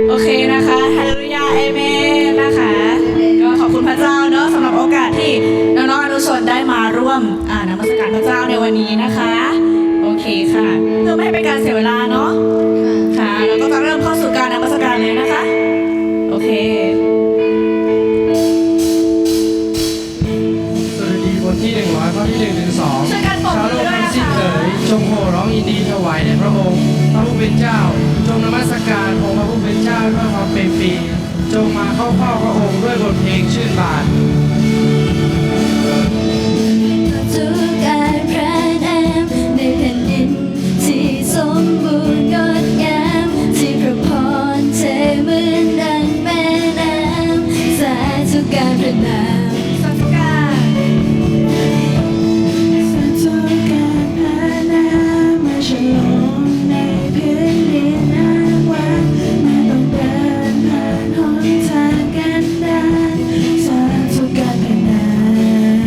โอเคนะคะ ฮาเลลูยา เอเมนนะคะ ก็ขอบคุณพระเจ้าเนาะ สำหรับโอกาสที่น้องๆอนุชนได้มาร่วมอ่านมัสการพระเจ้าในวันนี้นะคะ โอเคค่ะ เพื่อไม่ให้เป็นการเสียเวลาเนาะ ค่ะ เราก็จะเริ่มเข้าสู่การนมัสการเลยนะคะ โอเค สดุดีบทที่หนึ่งร้อย ข้อที่หนึ่งถึงสอง ช่วยกันปรบมือด้วยนะคะ ชาวโลกทั้งสิ้นเอ๋ย จงโห่ร้องยินดีถวายแด่พระองค์ พระผู้เป็นเจ้า จงนมัสการองค์พระผู้เป็นเจ้าด้วยความเปรมปรี จงมาเข้าเฝ้าพระองค์ด้วยบทเพลงชื่นบาน ทุกการพระนามในแผ่นดินที่สมบูรณ์งดงาม ที่พระพรเทเหมือนดังแม่น้ำ สาธุการพระนาม สาธุการ สาธุการพระนาม มาฉลองในพื้นดินอ้างว้าง ไม่ต้องเดินผ่านหนทางกันดาร สาธุการพระนาม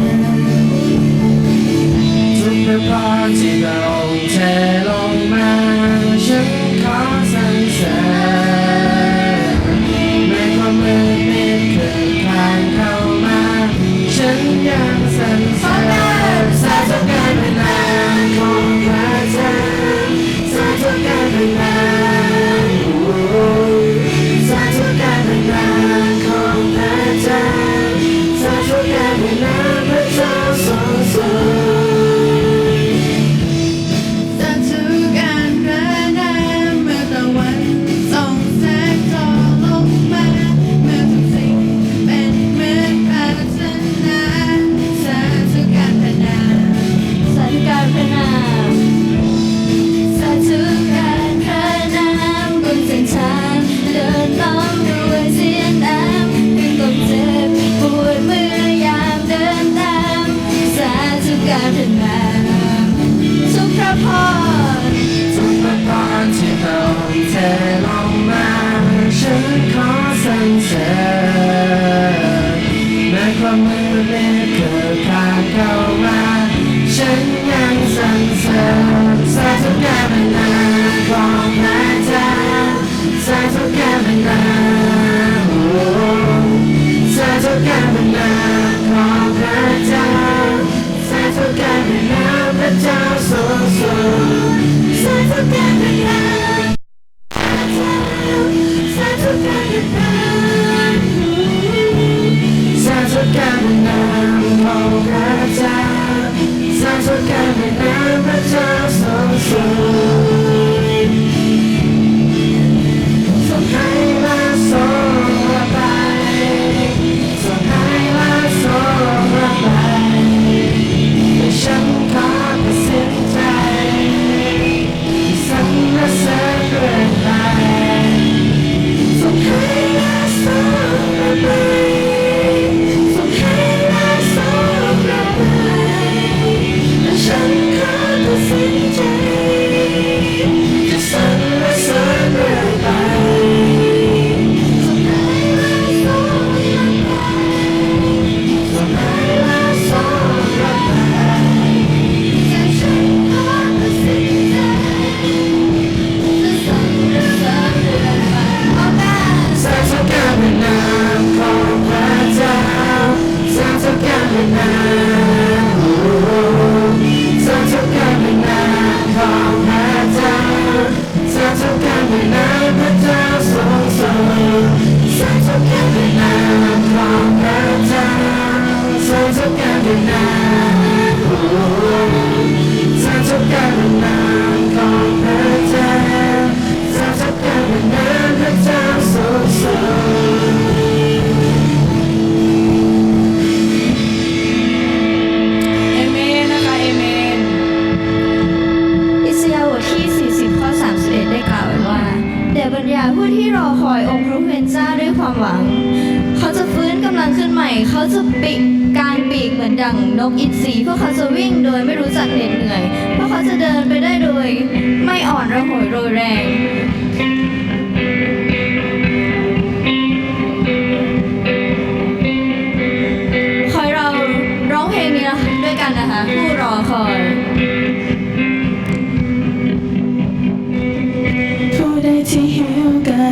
ทุกพระพรที่พระองค์เทลงมา ฉันขอสรรเสริญ แม้ความมืดมิดคืบคลานเข้ามา ฉันยังสรรเสริญ สาธุการพระนามของพระเจ้า สาธุการพระนาม สาธุการพระนามของพระเจ้า สาธุการพระนามพระเจ้าทรงสูง สาธุการพระนาม เมื่อตะวันส่องแสงทองลงมา เมื่อทุกสิ่งเป็นเหมือนภาชนะ สาธุการพระนาม สาธุการพระนาม สาธุการพระนาม บนเส้นทางเดินต้องด้วยเสียงน้ำ ถึงต้องเจ็บปวดเมื่อยามเดินตาม สาธุการพระนาม ทุกพระพร ทุกพระพรที่พระองค์เทลงมา ฉันขอสรรเสริญ แม้ความมืดมิดคืบคลานเข้ามา ฉันยังสรรเสริญ สาธุการพระนามของพระเจ้า สาธุการพระนาม โอ้ สาธุการพระนามของพระเจ้า สาธุการพระนามพระเจ้าทรงสูง สาธุการพระนามพระเจ้า สาธุการพระนาม สาธุการพระนามของพระเจ้า สาธุการพระนามพระเจ้าทรงสูง ทรงให้และทรงรับไป ทรงให้และทรงรับไป แต่ฉันขอตัดสินใจ ที่สรรเสริญเรื่อยไป ทรงให้และทรงรับไป ทรงให้และทรงรับไป และฉันขอตัดสินใจ จะสรรเสริญเรื่อยไป ทรงให้และทรงรับไป สาธุการพระนามของพระเจ้า สาธุการพระนาม โอ้ สาธุการพระนามของพระเจ้า สาธุการพระนามพระเจ้าทรงสูง สาธุการพระนามของพระเจ้า สาธุการพระนาม โอ้ สาธุการพระนามของพระเจ้า สาธุการพระนามพระเจ้าทรงสูง เอเมนนะคะ เอเมน อิสยาห์บทที่สี่สิบ ข้อสามสิบเอ็ด ได้กล่าวไว้ว่า แต่บรรดาผู้ที่รอคอยองค์พระผู้เป็นเจ้าด้วยความหวัง เขาจะฟื้นกำลังขึ้นใหม่ เขาจะปีก กางปีกเหมือนดั่งนกอินทรี พวกเขาจะวิ่งโดยไม่รู้จักเหน็ดเหนื่อย พวกเขาจะเดินไปได้โดยไม่อ่อนระหวยโรยแรง ขอให้เราร้องเพลงนี้นะ ด้วยกันนะคะ ผู้รอคอย ผู้ใดที่หิวกระ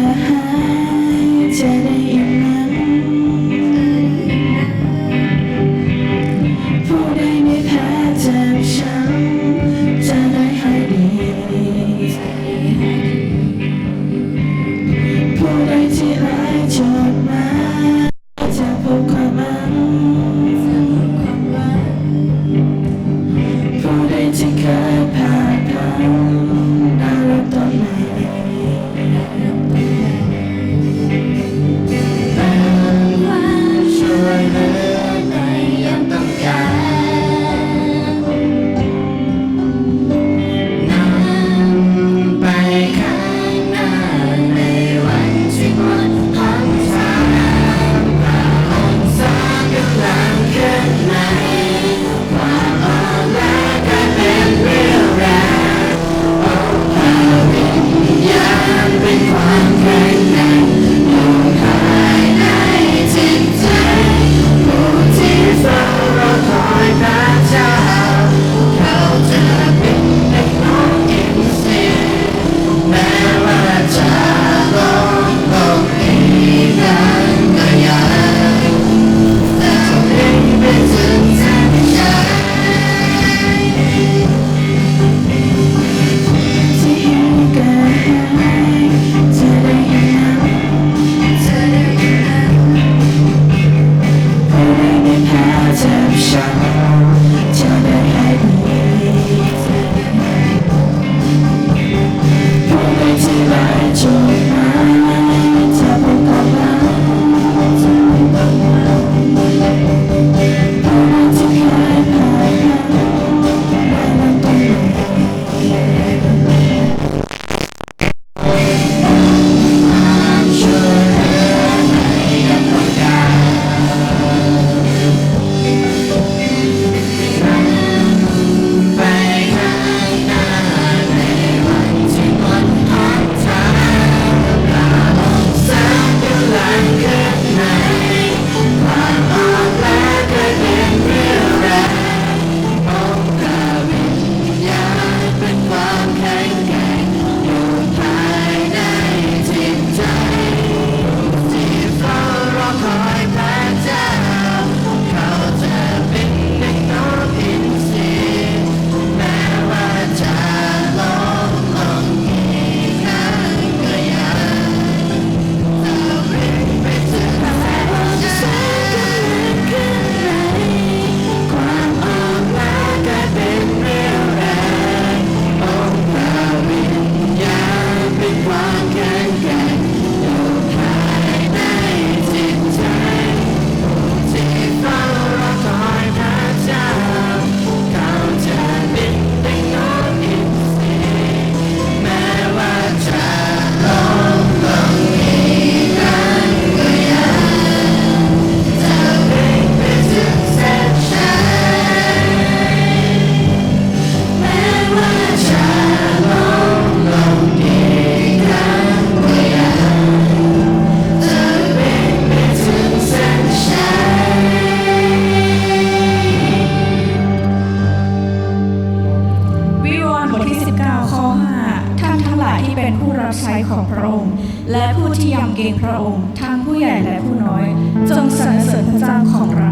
สิบเก้า ข้อ ห้า ท่านทั้งหลายที่เป็นผู้รับใช้ของพระองค์ และผู้ที่ยำเกรงพระองค์ ทั้งผู้ใหญ่และผู้น้อย จงสรรเสริญพระเจ้าของเรา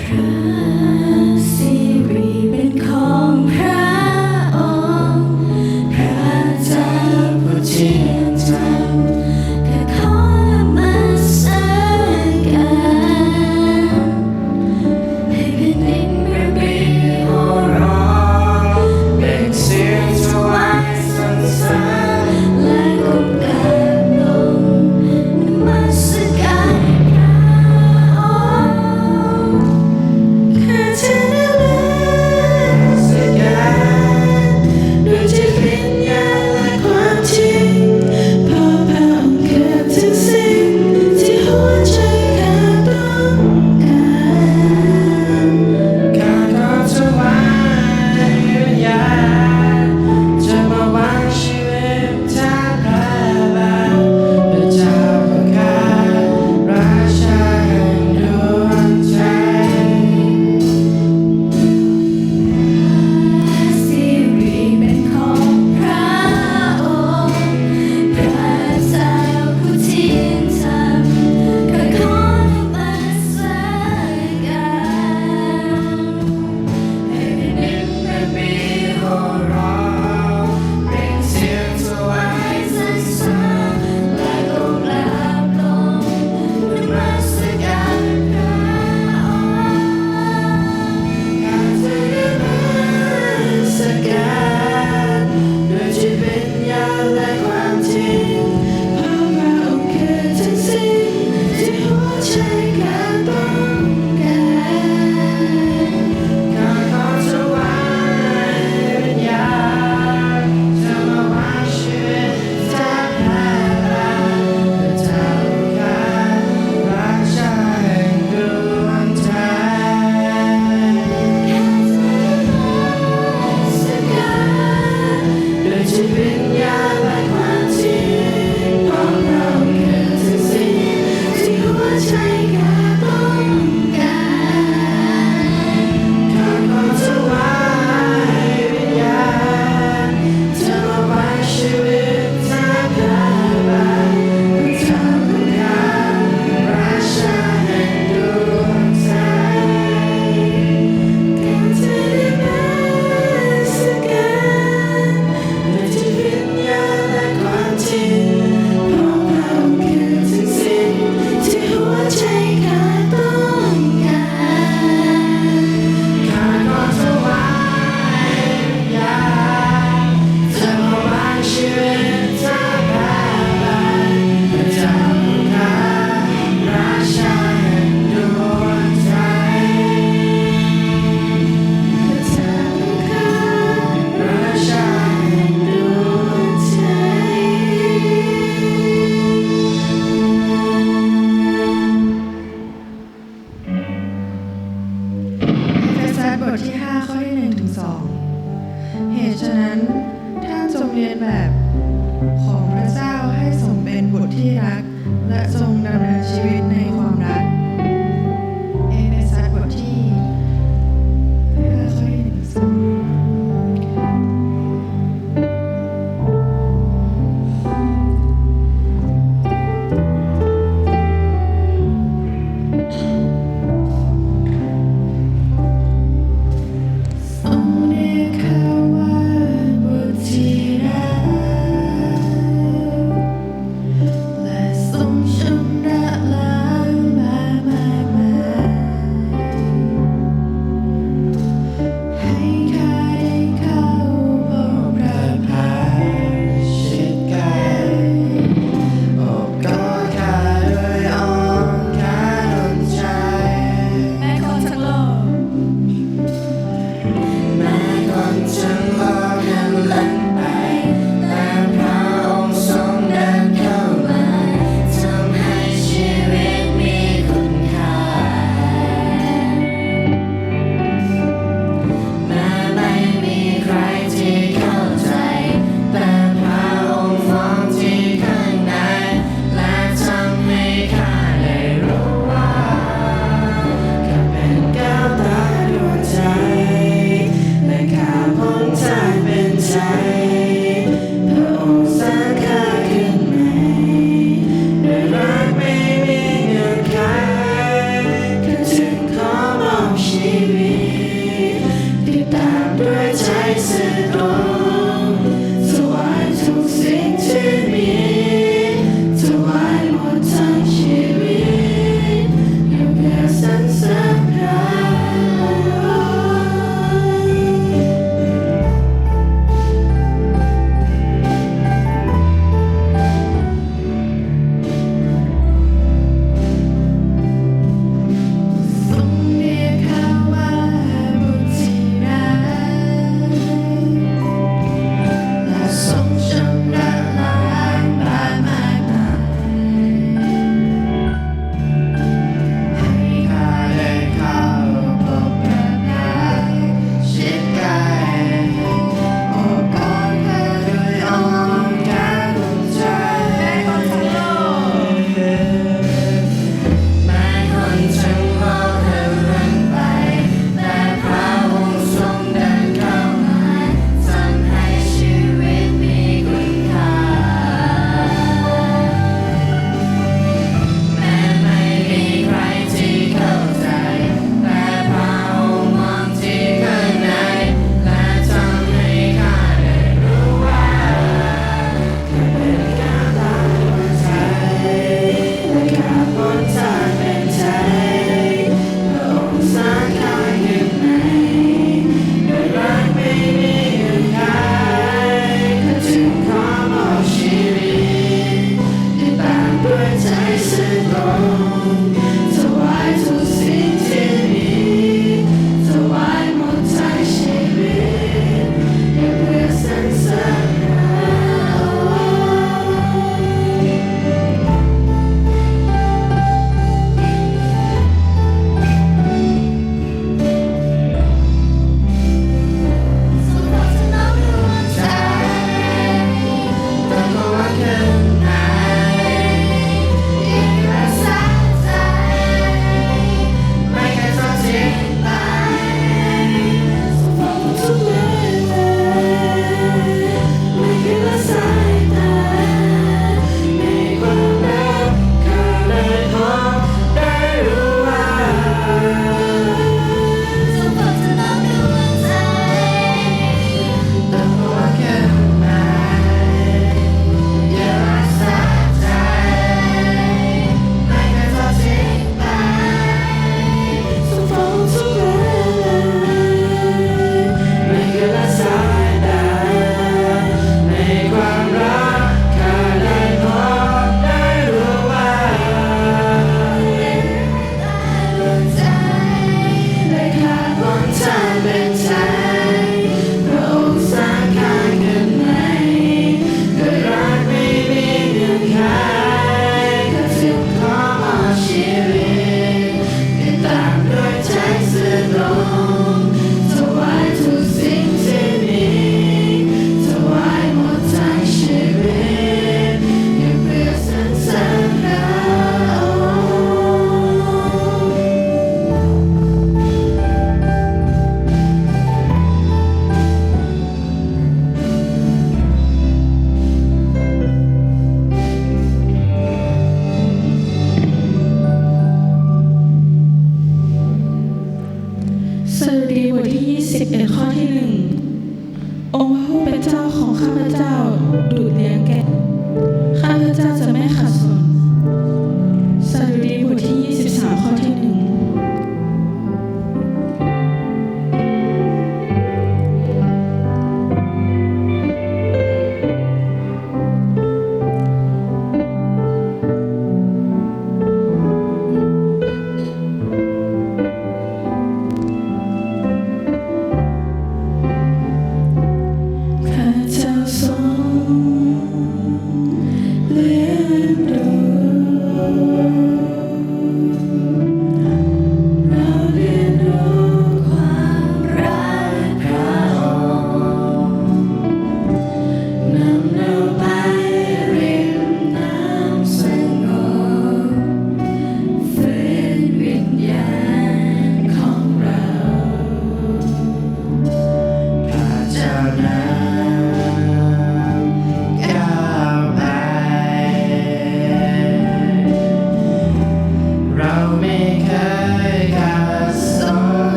พระสิริเป็นของพระองค์ พระเจ้าผู้เที่ยงธรรม ข้าขอนมัสการ ในแผ่นดินพระบิดา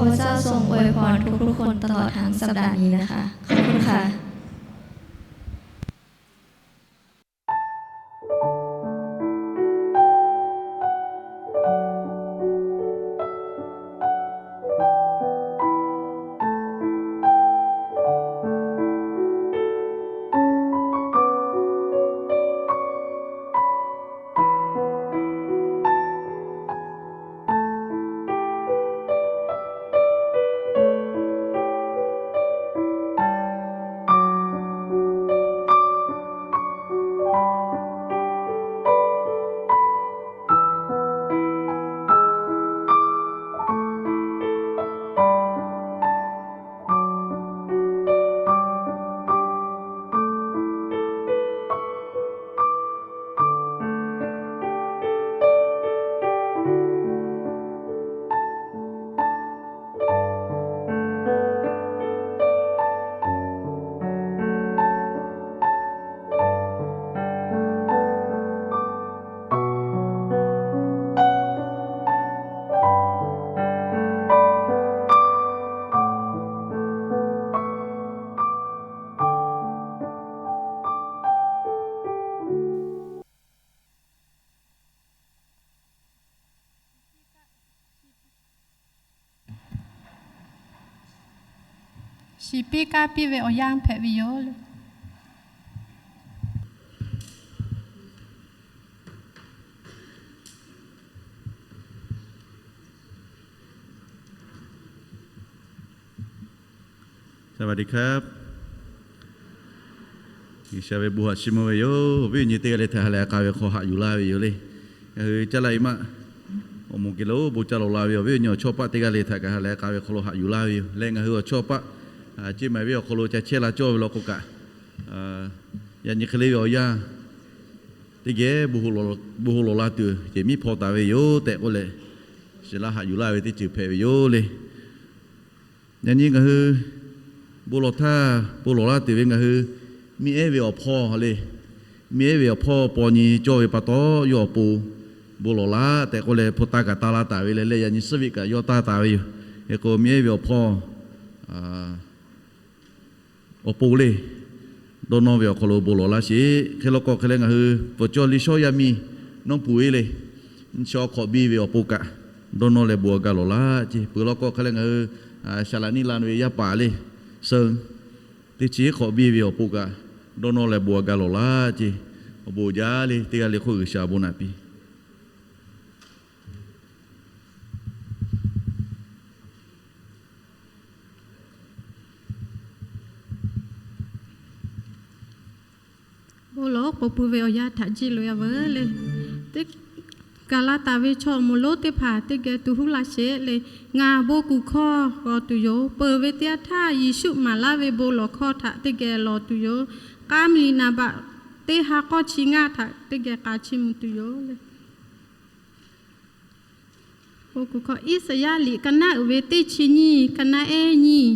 พระเจ้าทรงอวยพรทุกๆคนตลอดทั้งสัปดาห์นี้นะคะ ขอบคุณค่ะ Shiˍ piˇ kaˇ piˇ ve awˬ yanˇ hpehꞈ ve yoˬ. สวัสดีครับ G'uiˬsha ve bon haꞈ chiˇ mvuh ve yoˬ. Awˬ viˉ awˬ nyi teˇ g'aˇ le htaꞈ ha lehˬ k'a ve hk'aw haꞈ yuˬ laˇ ve yoˬ le. Ngaˬ hui caˇ laˇ e maˇ, awˬ moˍ kehˬ lo bon caˇ lawˬ la ve awˬ viˉ awˬ nyi awˬ chawˇ paˆ teˇ g'aˇ le htaꞈ kaꞈ ha lehˬ k'a ve hk'aw lo haꞈ yuˬ laˇ ve yoˬ. Leh ngaˬ hui awˬ chawˇ paˆ, a, ceˇ maiˍ venˇ awˬ hk'aw lo ca chehˇ la cawˇ ve law k'o kaꞈ, yaꞈ nyi hk'e le ve awˬ yanˇ teˇ geh bon ho lawˬ la tuˬ ceh miˉ hpaw taˍ ve yoˬ tehꞈ k'oˆ leh, shiˍ laˇ haꞈ yuˬ laˇ ve teˇ ceuˬ hpehꞈ ve yoˬ le. Yaꞈ nyi ngaˬ hui bon lawˬ htaˇ, bon lawˬ laˇ tuˬ ve ngaˬ hui miˇ ehˉ ve awˬ hpawˇ le. Miˇ ehˉ ve awˬ hpawˇ paw nyi cawˇ ve pa taw, yawˇ awˬ pon bon lawˬ laˇ tehꞈ k'oˆ leh hpu taˇ kaꞈ taˇ laˇ taˍ ve le. Leh yaꞈ nyi suhˉ viˆ kaꞈ yawˇ taˇ taˍ ve yoˬ. Hk'e k'o miˇ ehˉ ve awˬ hpawˇ awˬ pon le, dawˇ nawˇ ve awˬ hk'aw lo bon lawˬ laˇ sheˍ. Hk'e law k'o hk'e leh ngaˬ hui pfuhˍ cawˇ liˇ shawˉ yaˇ miˇ nawˉ peuˬ e le, nyi chi hk'awꞈ biˇ ve awˬ pon kaꞈ dawˇ nawˇ leh bon a ga lawˬ laˇ ceˇ. Peuˬ law k'o hk'e leh ngaˬ hui shaˍ laꞈ niˇ la ve yaˇ paˍ le, suh teˇ chi hk'awꞈ biˇ ve awˬ pon kaꞈ dawˇ nawˇ leh bon a ga lawˬ laˇ ceˇ. Awˬ bon jaˇ le. Teˇ g'aˇ le hk'oˆ G'uiˬsha awˬ bon naꞈ piˇ. Bon lawˬ k'awꞈ pui ve awˬ yanˇ htaꞈ jiˇ loꞈ e a veuˬ le. Teˇ, Gaˍlaˍtaˍ ve chaw awˬ moˍ lonˉ teˇ hpaˍ teˇ geh tuˬ huˉ laˇ sheˍ le. Ngaˬ bon kuˬ hkawˇ g'aw tuˬ yoˬ. Peuˬ ve teˇ yanˇ htaˇ Yeˍsuˆ maˍ laˇ ve bon lawˬ hkawˇ htaꞈ teˇ geh lawˬ tuˬ yoˬ. K'a mvuhˇ miˬ naˍ baꞈ teˇ ha k'awˇ chi ngaˇ htaꞈ teˇ geh k'a chiˇ mvuh tuˬ yoˬ le. Iˉsaˍyaˆ liꞈ ka naˉ uiˍ ve teˇ chi nyiˇ, ka naˉ ehˉ nyiˇ.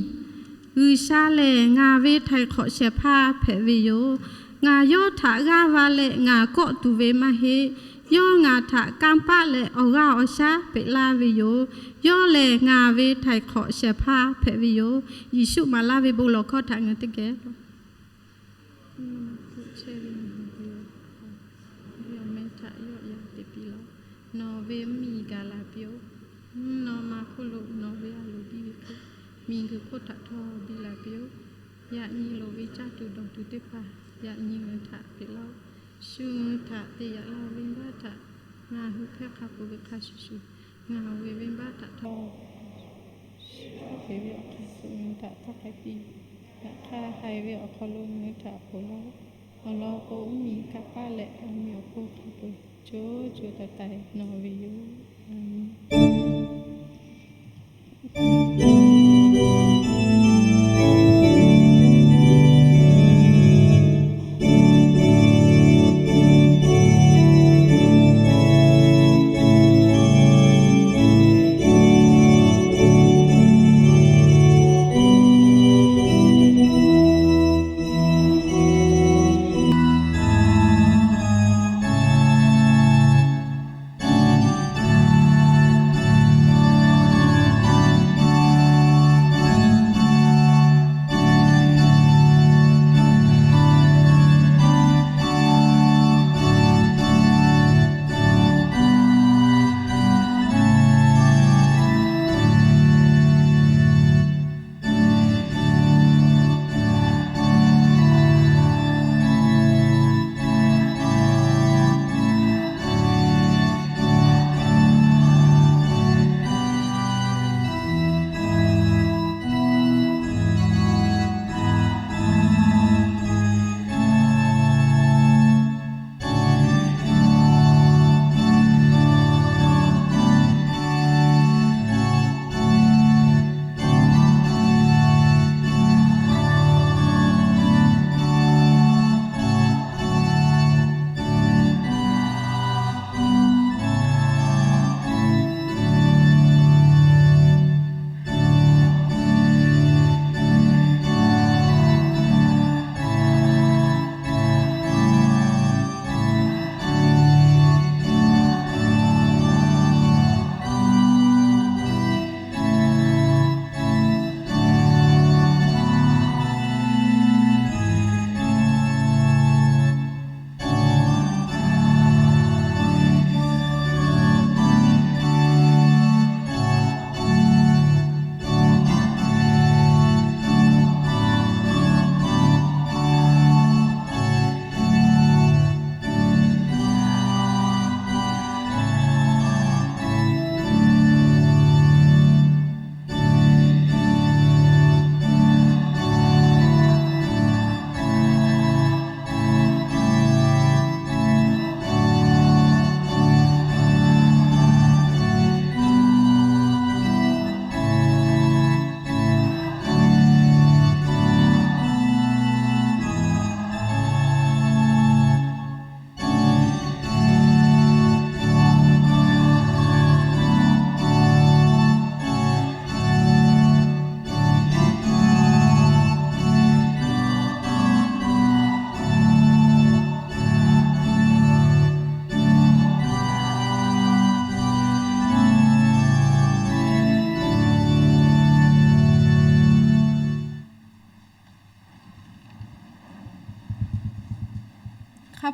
G'uiˬsha lehˬ ngaˬ ve htaiˍ hk'awꞈ shehˍ hpaˇ hpehꞈ ve yoˬ. Ngaˬ yawˇ htaꞈ g'aˇ va leh ngaˬ kawˆ tuˬ ve maˇ heˆ. Yawˇ ngaˬ htaꞈ kanˇ paˆ leh awˬ g'aˇ awˬ shaˉ peꞈ laˇ ve yoˬ. Yawˇ lehˬ ngaˬ ve htaiˍ hk'awꞈ shehˍ hpaˇ hpehꞈ ve yoˬ. Yeˍsuˆ maˍ laˇ ve bon lawˬ hkawˇ htaꞈ ngaˬ teˇ geh Mvuhˇ naw ma hk'oˆ chehˇ ve ngaˬ hui ve awˬ meh htaꞈ yawˆ yan te piˇ laˇ-oˆ. Nawˬ ve mvuhˇmiˬ gaˬ la piˇ-oˆ. Mvuhˇ naw ma hk'oˆ lo nawˬ ve a loˍ biˇ ve hk'e, miˬguiˬ hk'oˆ htaꞈ htawˇ biˇ la piˇ-oˆ. Yaꞈ nyi loˍ ve caˇ tuˬ dawˬ tuˬ teˇ hpaˍ yaꞈ nyi ngaˬ hui htaꞈ peꞈ laˇ-oˆ. Shu ngaˬ hui htaꞈ te yaꞈ la venˇbaˆ htaꞈ ngaˬ hui hpehˇ hk'a peuˬ ve hk'a shuˍ shuˍ, ngaˬ hui ve venˇbaˆ htaꞈ htawˇ hk'e ve awˬ hk'aw lo ngaˬ hui htaꞈ htawˇ k'ai piˇ. Yaꞈ hk'aˇ haiˬ ve awˬ hk'aw lo ngaˬ hui htaꞈ ponˬ laˇ-oˆ. Awˬ lawn k'o, mvuhˇmiˬ kanˇ paˆ leh awˬ meꞈ awˬ hponˇ hk'a peu-eˬ co co taiˍ taiˍ nawˬ ve yoˬ. A menˬ.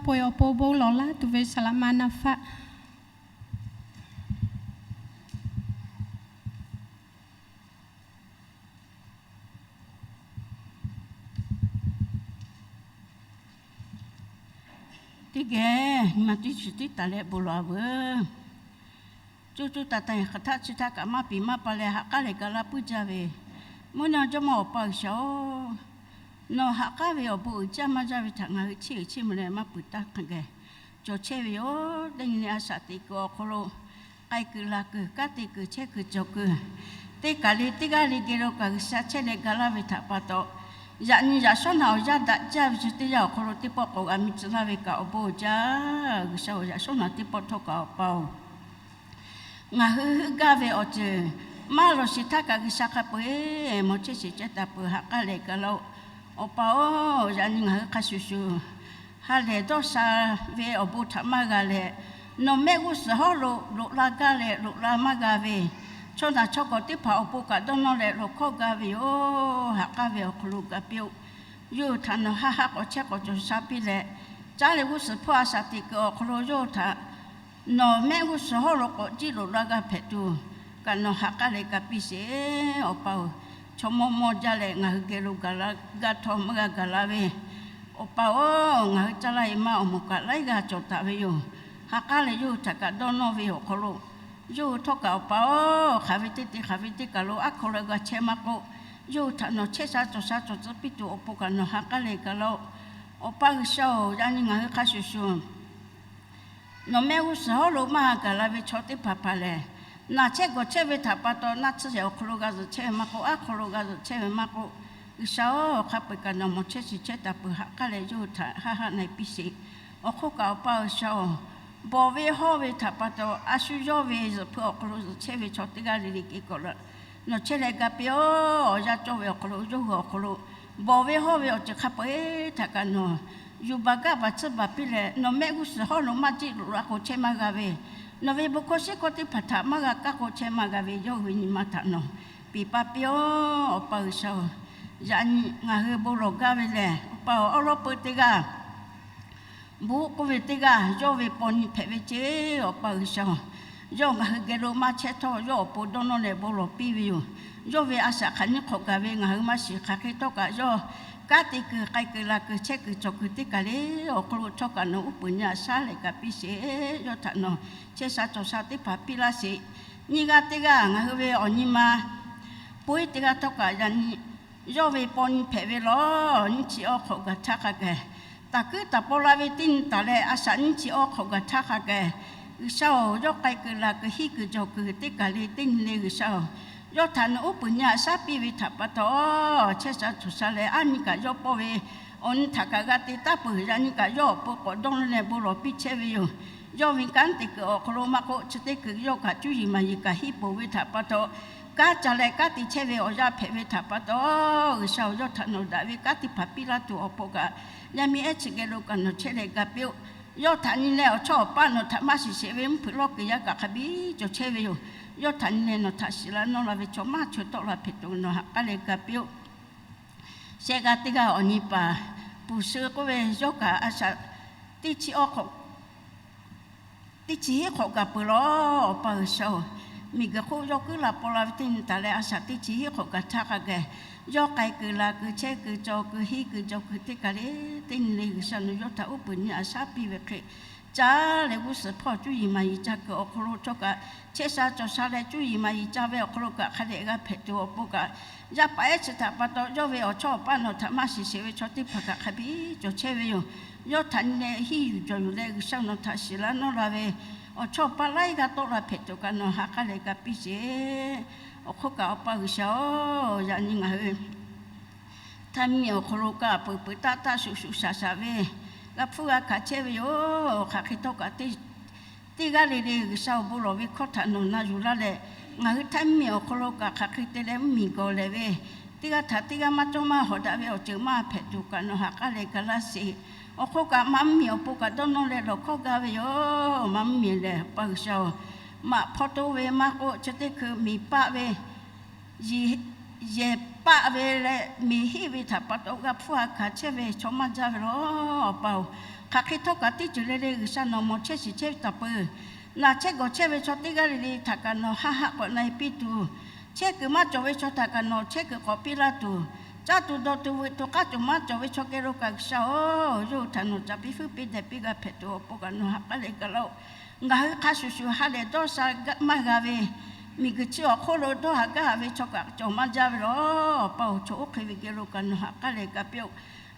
Peuˬ awˬ pon bon lawˬ laˇ tuˬ ve saˍ laꞈ ma na faˆ. Teˇ geh nyi ma teˇ chi tiˉ taˍ leh bon lawˬ a veuˬ. Cuˇ cuˇ taˍ taˍ hk'aˬ htaˆ chi htaˇ kaꞈ maˇ piˍ maˇ pa leh ha k'aˉ leh ga laˇ puiˉ jaˇ ve, mvuhˇ naw jawˇ mawˇ Awˬ pa G'uiˬsha-oˬ, nawˬ ha k'aˉ ve awˬ bon uiˍ jaˇ maˇ jaˇ ve htaꞈ ngaˬ hui chiˇ uiˍ chiˇ mvuh leh maˇ puiˍ taˇ hk'e geh cawˬ chehˇ ve yoˬ. Teˇ nyi le a shaꞈ teꞈ kuiˬ awˬ hk'aw lo k'ai kuiˬ la kuiˬ, kanˉ te kuiˬ chehˇ kuiˬ cawˬ kuiˬ, teˇ kaˬ le teˇ g'aˇ le geh lo kaꞈ G'uiˬsha chehˇ leh ga laˇ ve htaꞈ pa taw, yaꞈ nyi yaꞈ shawˉ naꞈ awˬ yanˇ daꞈ jaˇ ve chi teˇ yanˇ awˬ hk'aw lo teˇ pawˆ k'awꞈ g'a mi tcuh laˇ ve kaꞈ awˬ bon jaˇ. G'uiˬsha-oˬ, yaꞈ shawˉ naꞈ teˇ pawˆ htawˇ kaꞈ Awˬ pa-oˬ, ngaˬ hui heuˆ gaˇ ve awˬ ceuˬ maˇ lawˬ sheˍ htaˇ kaꞈ G'uiˬsha hk'a peu-eˬ mawˬ chehˇ shiˍ chehˇ taˍ peuˬ ha k'aˉ leh ga laˇ-oˆ. Awˬ pa-oˬ, yaꞈ nyi ngaˬ hui hk'a shuˍ shuˍ ha lehˬ dawˇ sha ve awˬ bon htaꞈ maˇ g'a leh, nawˬ mehˆ g'uˇ suhˍ hawˉ lo loꞈ la gaˇ leh loꞈ la maˇ g'a ve, chaw naˬ chaw kawˬ teˇ hpaˍ awˬ pon kaꞈ dawˇ nawˇ leh lawˬ hkawˇ ga ve yoˬ. Ha k'aˉ ve awˬ hk'aw lo ga piˇ-oˆ. Yawˇ hui htaꞈ nawˬ ha ha k'awꞈ chehˇ k'awꞈ cawˬ sha piˇ leh, caˉ leh g'uˇ suhˍ hpawˇ a shaꞈ teꞈ kuiˬ awˬ hk'aw lo yawˇ hui htaꞈ nawˬ mehˆ g'uˇ suhˍ hawˉ lo k'awꞈ jiˇ loꞈ la g'a hpehꞈ tuˬ kaꞈ nawˬ ha k'aˉ leh ga piˇ sheˍ. Awˬ pa-oˬ, chaw mawˇ mawˇ jaˇ leh ngaˬ hui geh lo gaˬ la gaˇ htawˇ maˇ g'a gaˬ la ve, Awˬ pa-oˬ, ngaˬ hui caˇ laˇ e maˇ awˬ moˍ kaꞈ laiˉ g'aˇ cawˬ taˍ ve yoˬ. Ha k'aˉ leh yawˇ hui htaꞈ kaꞈ dawˇ nawˇ ve awˬ hk'aw lo, yawˇ hui htawˇ kaꞈ Awˬ pa-oˬ, hk'aˬ ve teˇ te hk'aˬ ve teˇ kaˬ lo aˉ hk'aw lo g'a chehˇ maˇ k'oˆ, yawˇ hui htaꞈ nawˬ chehˇ sha cawˬ sha cawˬ tcuh piˇ tuˬ awˬ pon kaꞈ nawˬ ha k'aˉ leh ga laˇ-oˆ. Awˬ pa G'uiˬsha-oˬ, yaꞈ nyi ngaˬ hui hk'a shuˍ shuˍ nawˬ mehˆ g'uˇ suhˍ hawˉ lo maˇ gaˬ la ve chaw teˇ hpaˍ hpaˍ lehˬ, naˬ chehˇ gawˬ chehˇ ve htaꞈ pa taw naˆ tsuhˇ shehˍ awˬ hk'aw lo g'a zuhꞈ chehˇ ve maˇ k'oˆ, aˉ hk'aw lo g'a zuhꞈ chehˇ ve maˇ k'oˆ, G'uiˬsha-oˬ, hk'a peu-eˬ kaꞈ nawˬ mawˬ chehˇ shiˍ chehˇ taˍ peuˬ ha k'aˉ leh yawˇ hui htaꞈ ha ha na e piˇ sheˍ. Awˬ hk'oˆ kaꞈ Awˬ pa G'uiˬsha-oˬ, bawˬ ve hawˇ ve htaꞈ pa taw a shu yawˇ ve zuhꞈ hpui awˬ hk'aw lo zuhꞈ chehˇ ve chaw teˇ g'aˇ le le keh kawꞈ la nawˬ chehˇ leh ga piˇ-oˆ. Awˬ yanˇ cawˇ ve awˬ hk'aw lo yawˇ hui awˬ hk'aw lo bawˬ ve hawˇ ve awˬ ceuˬ hk'a peu-eˬ htaꞈ kaꞈ nawˬ yuˬ baˬ gaˇ baˬ tsuhˇ baˬ piˇ leh, nawˬ mehˆ g'uˇ suhˍ hawˉ lo maˇ jiˆ loꞈ la k'o chehˇ maˇ g'a ve, nawˬ ve bon hkawˇ shiˉ hkawˇ teˇ hpaˍ htaꞈ maˇ g'a kaˇ k'o chehˇ maˇ g'a ve yawˇ hui ve nyi ma htaꞈ nawˬ peˍ pa piˇ-oˆ. Awˬ pa G'uiˬsha-oˬ, yaꞈ nyi ngaˬ hui bon lawˬ gaˇ ve lehˬ, Awˬ pa-oˬ, awˉ lawˉ peu teˇ g'aˇ bon k'oˆ ve teˇ g'aˇ yawˇ ve paw nyi hpehꞈ ve ceˇ. Awˬ pa G'uiˬsha-oˬ, yawˇ ngaˬ hui geh lo maˇ chehˇ htawˇ yawˇ awˬ pon dawˇ nawˇ leh bon lawˬ piˇ ve yoˬ. Yawˇ ve a shaꞈ hk'aˬ nyiˇ hk'awꞈ gaˬ ve ngaˬ hui maˇ shiˍ. Hk'aˬ hk'e htawˇ kaꞈ yawˇ kanˉ te kuiˬ k'ai kuiˬ la kuiˬ chehˇ kuiˬ cawˬ kuiˬ teˇ kaˬ le awˬ hk'aw lo htawˇ kaꞈ nawˬ uˉ peunˍ nyi a shaˉ leh ga piˇ sheˍ. Yawˇ htaꞈ nawˬ chehˇ sha cawˬ sha teˇ hpaˍ piˇ laˇ sheˍ. Nyiˇ g'aˇ teˇ g'aˇ ngaˬ hui ve awˬ nyi ma pon iˉ teˇ g'aˇ htawˇ kaꞈ yaꞈ nyi yawˇ ve paw nyi hpehꞈ ve lawˬ nyiˇ chi awˇ hk'awꞈ gaˬ htaˇ hk'a gaˬ, taˍ kuiˉ taˍ paw la ve teˇ nyi taˍ leh a shaꞈ nyiˇ chi awˇ hk'awꞈ gaˬ htaˇ hk'a gaˬ, G'uiˬsha-oˬ, yawˇ k'ai kuiˬ laˬ kuiˬ hiˇ kuiˬ jawˬ kuiˬ teˇ kaˬ le teˇ nyi le G'uiˬsha-oˬ, yawˇ htaꞈ nawˬ uˉ peunˍ nyi a shaˉ piˇ ve htaꞈ pa taw, chehˇ sha cawˬ sha leh aˉ nyi kaꞈ yawˇ pawˇ ve awˬ nyi htaꞈ kaꞈ g'a te taˉ peuˬ. Yaꞈ nyi kaꞈ yawˇ awˬ pon k'awꞈ dawˇ nawˇ leh bon lawˬ piˇ chehˇ ve yoˬ. Yawˇ ve kanˉ te kuiˬ awˬ hk'aw lo maˇ k'oˆ, chi teˇ kuiˬ yawˇ kaꞈ cuˇ yiˍ maˍ yiˍ kaꞈ hiˇ poˬ ve htaꞈ pa taw, kanˉ ca leh kanˉ te chehˇ ve awˬ yanˇ hpehꞈ ve htaꞈ pa taw, G'uiˬsha-oˬ, yawˇ htaꞈ nawˬ daꞈ ve kanˉ teˇ hpaˍ piˇ laˇ tuˬ awˬ pon kaꞈ, yaˇ miˇ ehˉ chi geh lo kaꞈ nawˬ chehˇ leh ga piˇ-oˆ. Yawˇ htaꞈ nyi leh awˬ chawˇ awˬ paˆ nawˬ htaꞈ maˇ shiˍ sheˍ ve mvuhˇ hpeuꞈ lawˇ kuiˬ yaˇ kaꞈ hk'a biˇ cawˬ chehˇ ve yoˬ. Yawˇ htaꞈ nyi leh nawˬ htaꞈ shiˍ la nawˇ la ve chaw maˇ chaweh tawˆ la hpehꞈ tuˬ nawˬ ha k'aˉ leh ga piˇ-oˆ. Shehˆ g'aˇ teˇ g'aˇ awˬ nyi paˍ Puˍ Suh k'oˆ ve yawˇ kaꞈ a shaꞈ teˇ chi awˇ hk'awꞈ teˇ chi hiˉ hk'awꞈ gaˬ peuˬ lawˬ. Awˬ pa G'uiˬsha-oˬ, miˬguiˬ hk'oˆ yawˇ kuiˉ la paw la ve teˇ nyi taˍ leh a shaꞈ teˇ chi hiˉ hk'awꞈ gaˬ htaˇ hk'a gaˬ, yawˇ k'ai kuiˬ laˬ kuiˬ chehˇ kuiˬ cawˬ kuiˬ hiˇ kuiˬ jawˬ kuiˬ teˇ kaˬ le teˇ nyi le G'uiˬsha nawˬ yawˇ htaꞈ uˉ peunˍ nyi a shaˉ piˇ ve hk'e, caˇ leh g'uˇ suhˍ hpawˇ cuˇ yiˍ maˍ yiˍ ca kuiˬ awˬ hk'aw lo htawˇ kaꞈ, chehˇ sha cawˬ sha leh cuˇ yiˍ maˍ yiˍ ca ve awˬ hk'aw lo kaꞈ hk'a dehꞈ g'a hpehꞈ tuˬ awˬ pon kaꞈ, yaˇ paˍ ehˉ chi htaꞈ pa taw yawˇ ve awˬ chawˇ awˬ paˆ nawˬ htaꞈ maˇ shiˍ sheˍ ve chaw teˇ hpaˍ kaꞈ hk'a biˇ cawˬ chehˇ ve yoˬ. Yawˇ htaꞈ nyi leh hiˇ yuˬ jawˬ yuˬ leh G'uiˬsha nawˬ htaꞈ shiˍ la nawˇ la ve awˬ chawˇ awˬ paˆ laiˉ g'aˇ tawˆ la hpehꞈ tuˬ kaꞈ nawˬ ha k'aˉ leh ga piˇ sheˍ. Awˬ hk'oˆ kaꞈ Awˬ pa G'uiˬsha-oˬ, yaꞈ nyi ngaˬ hui htaiˇ miˬ awˬ hk'aw lo kaꞈ peuˬ peuˬ taˆ taˆ shuˍ shuˍ shaˍ shaˍ ve g'a hpfuhˇ g'a hkanˍ chehˇ ve yoˬ. Hk'aˬ hk'e htawˇ kaꞈ teˇ teˇ g'aˇ le le G'uiˬsha awˬ bon lawˬ ve hkawˇ htaꞈ nawˬ na yuˬ laˇ leh, ngaˬ hui htaiˇ miˬ awˬ hk'aw lo kaꞈ hk'aˬ hk'e te leh mvuhˇmiˬ gawˬ lehˬ ve, teˇ g'aˇ htaꞈ teˇ g'aˇ maˇ cawˇ maˇ hawꞈ daꞈ ve awˬ ceuˬ maˇ hpehꞈ tuˬ kaꞈ nawˬ ha k'aˉ leh ga laˇ sheˍ. Awˬ hk'oˆ kaꞈ maˇ mvuhˇmiˬ awˬ pon kaꞈ dawˇ nawˇ leh lawˬ hkawˇ gaˇ ve yoˬ. Maˇ mvuhˇmiˬ lehˬ Awˬ pa G'uiˬsha-oˬ, maꞈ hpawˇ to ve maˇ k'oˆ, chi teˇ hkui miˬ paˆ ve yiˬ yehˬ paˆ ve leh miˬ hiˆ ve htaꞈ pa taw g'a hpfuhˇ a hkanˍ chehˇ ve chaw maˇ jaˇ ve laˬ. Awˬ pa-oˬ, hk'aˬ hk'e htawˇ kaꞈ teˇ ceuˬ le le G'uiˬsha nawˬ mawˬ chehˇ shiˍ chehˇ ve taˍ peuˬ. Naˬ chehˇ gawˬ chehˇ ve chaw teˇ g'aˇ le le htaꞈ kaꞈ nawˬ haˆ haˆ k'awꞈ na e piˇ tuˬ, chehˇ kuiˬ maˇ cawˬ ve chaw htaꞈ kaꞈ nawˬ chehˇ kuiˬ k'awꞈ piˇ laˇ tuˬ, caˇ tuˬ dawˬ tuˬ veuꞈ tuˬ k'aˉ cawˬ maˇ cawˬ ve chaw geh lo kaꞈ G'uiˬsha-oˬ, yawˇ hui htaꞈ nawˬ caˍ piˇ feuˉ piˇ dehꞈ piˇ g'a hpehꞈ tuˬ awˬ pon kaꞈ nawˬ ha k'aˉ leh gaˬ laˇ-oˆ. Ngaˬ hui hk'a shuˍ shuˍ ha lehˬ dawˇ sha maˇ g'a ve, miˬguiˬ chi awˬ hk'oˆ lo dawˇ haˍ gaˇ haˍ ve chaw kaꞈ cawˬ maˇ jaˇ ve laˬ. Awˬ pa-oˬ, chaw oˇ hk'e ve geh lo kaꞈ nawˬ ha k'aˉ leh gaˬ piˇ-oˆ.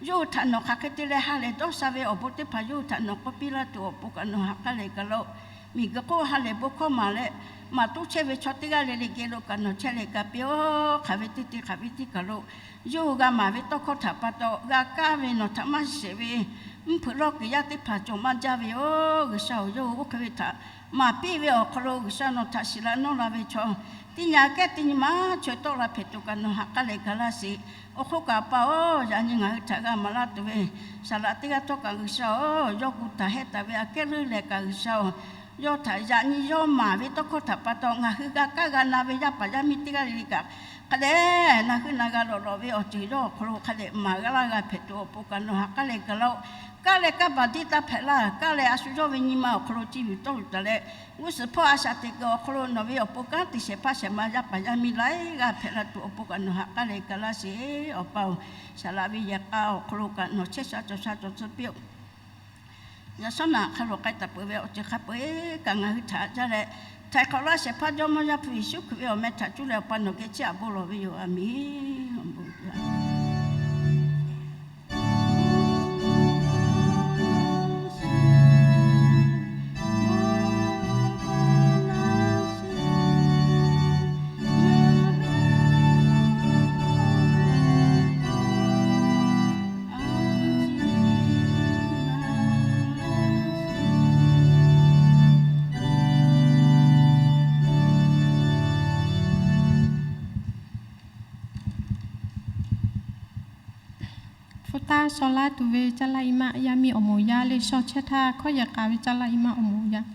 Yawˇ hui htaꞈ nawˬ hk'aˬ hk'e te leh ha lehˬ dawˇ sha ve awˬ bon teˇ hpaˍ yawˇ hui htaꞈ nawˬ k'oˆ piˇ laˇ tuˬ awˬ pon kaꞈ nawˬ ha k'aˉ leh gaˬ laˇ-oˆ. Miˬguiˬ hk'oˆ ha lehˬ bon hkawˇ maˍ leh, maˍ toˉ chehˇ ve chaw teˇ g'aˇ le le geh lo kaꞈ nawˬ chehˇ leh gaˬ piˇ-oˆ. Hk'aˬ ve teˇ te hk'aˬ ve teˇ kaˬ lo yawˇ hui g'a maˍ ve tawˇ hkawˇ htaꞈ pa taw g'a kaˇ ve nawˬ htaꞈ maˇ sheˍ ve mvuhˇ hpeuꞈ lawˇ kuiˬ yaˇ teˇ hpaˍ cawˬ maˇ jaˇ ve yoˬ. G'uiˬsha-oˬ, yawˇ hui oˇ hk'e ve htaꞈ maˍ piˇ ve awˬ hk'aw lo G'uiˬsha nawˬ htaꞈ shiˍ la nawˇ la ve chaw, teˇ nyi aꞈ kehˉ teˇ nyi ma chaweh tawˆ la hpehꞈ tuˬ kaꞈ nawˬ ha k'aˉ leh gaˬ laˇ sheˍ. Awˬ hk'oˆ kaꞈ pa-oˬ, yaꞈ nyi ngaˬ hui htaꞈ g'a maˍ laˇ tuˬ ve saˍ laꞈ teˇ g'aˇ htawˇ kaꞈ G'uiˬsha-oˬ, yawˇ gu taˍ hehˆ taˍ ve aꞈ kehˉ leuˉ leh kaꞈ G'uiˬsha-oˬ, yawˇ htaꞈ yaꞈ nyi yawˇ maˍ ve tawˇ hkawˇ htaꞈ pa taw ngaˬ hui g'a kaˇ g'a na ve yaˇ paˍ yaˇ miˇ teˇ g'aˇ le le kaꞈ hk'a dehꞈ na hui na g'a lawꞈ lawꞈ ve awˬ ceuˬ yawˇ awˬ hk'aw lo hk'a dehꞈ maˍ g'a laˇ g'a hpehꞈ tuˬ awˬ pon kaꞈ nawˬ ha k'aˉ leh gaˬ laˇ-oˆ. Kaˇ leh kanˇ paˍ diˇ taˇ hpehꞈ laˇ. Kaˇ leh a shu yawˇ ve nyi ma awˬ hk'aw lo ci yuˬ tawˇ yuˬ taˍ leh, g'uˇ suhˍ hpawˇ a shaꞈ teꞈ kuiˬ awˬ hk'aw lo nawˬ ve awˬ pon kanˉ te shehˍ hpaˇ shehˍ ma yaˇ paˍ yaˇ miˇ laiˉ g'aˇ hpehꞈ la tuˬ awˬ pon kaꞈ nawˬ ha k'aˉ leh gaˬ laˇ sheˍ. Awˬ pa-oˬ, saˍ laꞈ ve yehˬ k'a awˬ hk'aw lo kaꞈ nawˬ chehˇ sha cawˬ sha cawˬ tcuh piˇ-oˆ. Yaꞈ shawˉ naꞈ hk'a loꞈ k'ai taˍ peuˬ ve awˬ ceuˬ hk'a peu-eˬ kaꞈ ngaˬ hui htaꞈ jaˇ leh, htaiˍ hk'awꞈ laˇ shehˍ hpaˇ Jawˇmawˇ Yaˇ hpu Yeˍsuˆ Hkriꞈ ve awˬ meh htaꞈ cuˇ leh Awˬ pa nawˬ geh chiˇ aꞈ bon lawˬ ve yoˬ. A menˬ. Hpu taˇ shaw laˇ tuˬ ve caˇ laˇ i maˆ yaˇ miˇ awˬ moˍ yaˇ leh shaw chehˇ htaˇ hkawˇ yehˬ k'a ve caˇ laˇ i maˆ awˬ moˍ yaˇ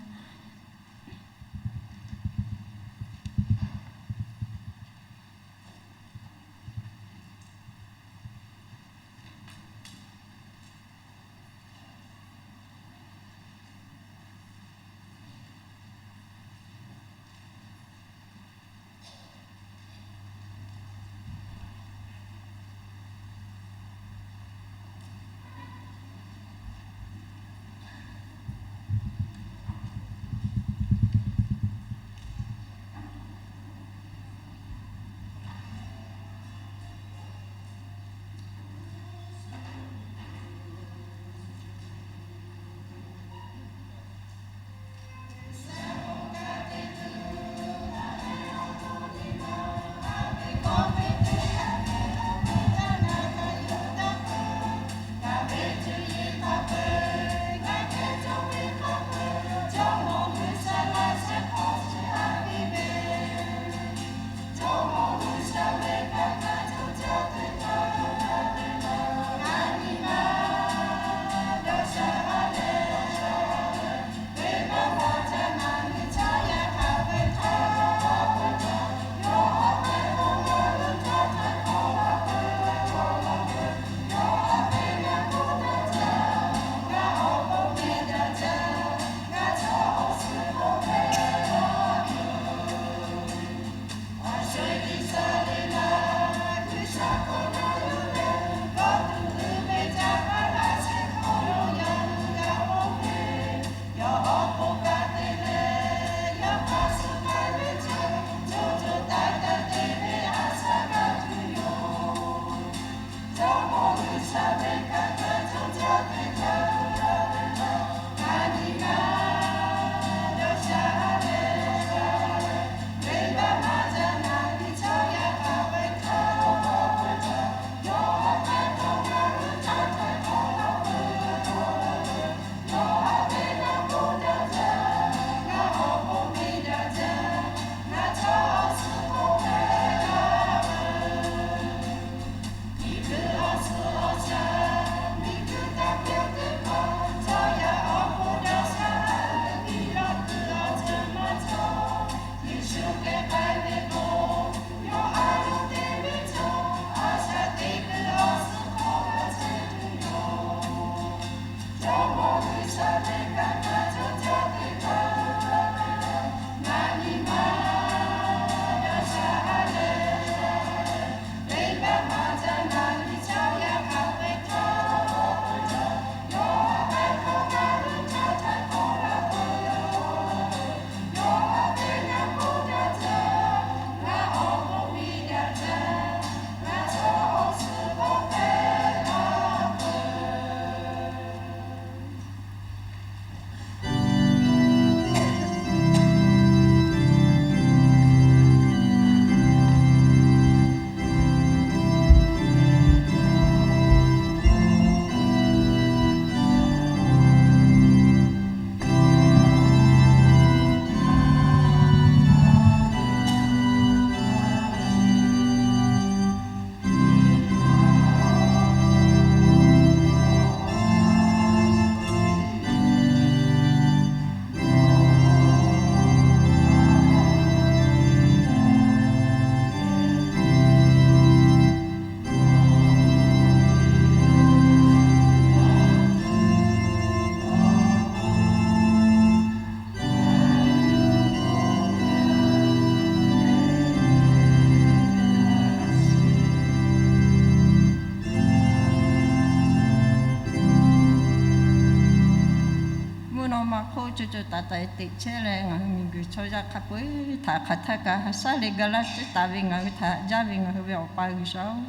cawˬ taˍ taˍ teꞈ chehˇ leh, ngaˬ hui miˬguiˬ chaw yaˇ hk'a peu-eˬ htaꞈ hk'aˬ htaˇ kaꞈ ha shaˉ leh ga laˇ tcuhˉ taˍ ve ngaˬ hui htaꞈ haꞈ jaˇ ve ngaˬ hui ve Awˬ pa G'uiˬsha-oˬ,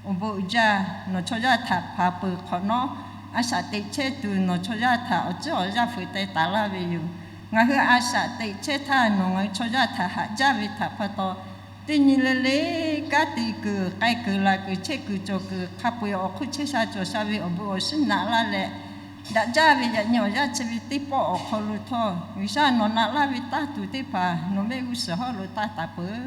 awˬ bon uiˍ jaˇ. Nawˬ chaw yaˇ htaꞈ hpanˍ peuˬ hk'awꞈ nawˉ, a shaꞈ teꞈ chehˇ tuˬ nawˬ chaw yaˇ htaꞈ awˬ ceuˬ awˬ yaˇ fuiˍ teh taˍ laˇ ve yoˬ. Ngaˬ hui a shaꞈ teꞈ chehˇ htaˇ nawˬ ngaˬ hui chaw yaˇ htaꞈ haꞈ jaˇ ve htaꞈ pa taw, teˇ nyi le le kanˉ te kuiˬ, k'ai kuiˬ, laˬ kuiˬ, chehˇ kuiˬ, cawˬ kuiˬ hk'a peu-eˬ awˬ hk'oˆ chehˇ sha cawˬ sha ve awˬ bon awˬ shinˉ naꞈ laˇ leh, daꞈ jaˇ ve yaꞈ nyi awˬ yanˇ chi ve teˇ pawˆ awˬ hk'aw lo htawˇ, G'uiˬsha nawˬ naꞈ laˇ ve tanˇ tuˬ teˇ hpaˍ nawˬ mehˆ g'uˇ suhˍ hawˉ lo tanˇ taˍ peuˬ.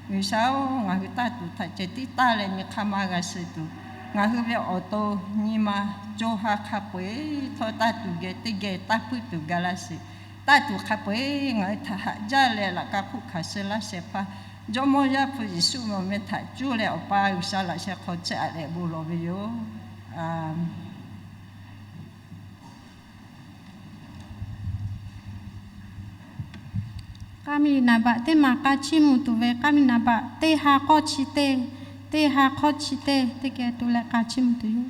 G'uiˬsha-oˬ, ngaˬ hui tanˇ tuˬ htaꞈ ceh tiˉ tanˇ leh nyi hk'aˇ maˇ g'a suh tuˬ, ngaˬ hui ve awˬ to nyi ma co ha hk'a peu-eˬ htawˇ tanˇ tuˬ geh teˇ geh tanˇ puiˉ tuˬ ga laˇ sheˍ. Tanˇ tuˬ hk'a peu-eˬ ngaˬ hui htaꞈ haꞈ jaˇ leh laꞈ ka hk'oˆ hkanˍ suh laˇ shehˍ hpaˇ Jawˇmawˇ Yaˇ hpu Yeˍsuˆ ve awˬ meh htaꞈ cuˇ leh Awˬ pa G'uiˬsha laꞈ sheh hk'aw chehˇ aꞈ leh bon lawˬ ve yoˬ. K'aˇ miˬ naˍ baꞈ teˇ maˬ k'a chiˇ mvuh tuˬ ve, k'aˇ miˬ naˍ baꞈ teˇ ha k'awˇ chi teˇ, teˇ ha k'awˇ chi teˇ, teˇ geh tuˬ leh k'a chiˇ mvuh tuˬ yoˬ.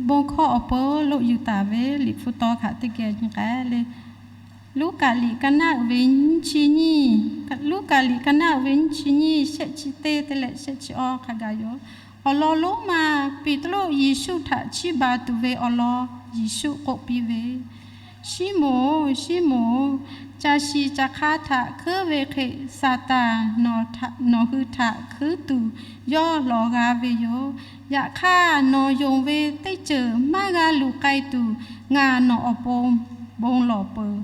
bon hkawˇ awˬ pon lo yuˬ taˍ ve Liꞈ hpu taw htaꞈ teˇ geh nyi k'ai le. Luˉkaꞈ liꞈ ka naˆ uiˍ ve nyiˇ chi nyiˇ, Luˉkaꞈ liꞈ ka naˆ uiˍ ve nyiˇ chi nyiˇ, shehˆ chi teˇ te leh shehˆ chi awˇ hk'a gaˬ yoˬ. Awˬ lawn lonˉ ma, Peˍtruˆ Yeˍsuˆ htaꞈ chiˇ baˬ tuˬ ve awˬ lawn Yeˍsuˆ k'oˆ piˇ ve, Siˉmonˍ-oˬ, Siˉmonˍ-oˬ, caˬ shiˍ caˬ hk'a htaꞈ hkuiˉ ve hk'e Saˍtanˍ nawˬ hui htaꞈ hkuiˉ tuˬ yawˇ lawˬ g'a ve yoˬ. Yaꞈ hk'aˇ, nawˬ yonˍ ve teˇ ceuˬ maˇ g'a luˬ k'ai tuˬ, ngaˬ nawˬ awˬ pon bon lawˬ peuˬ.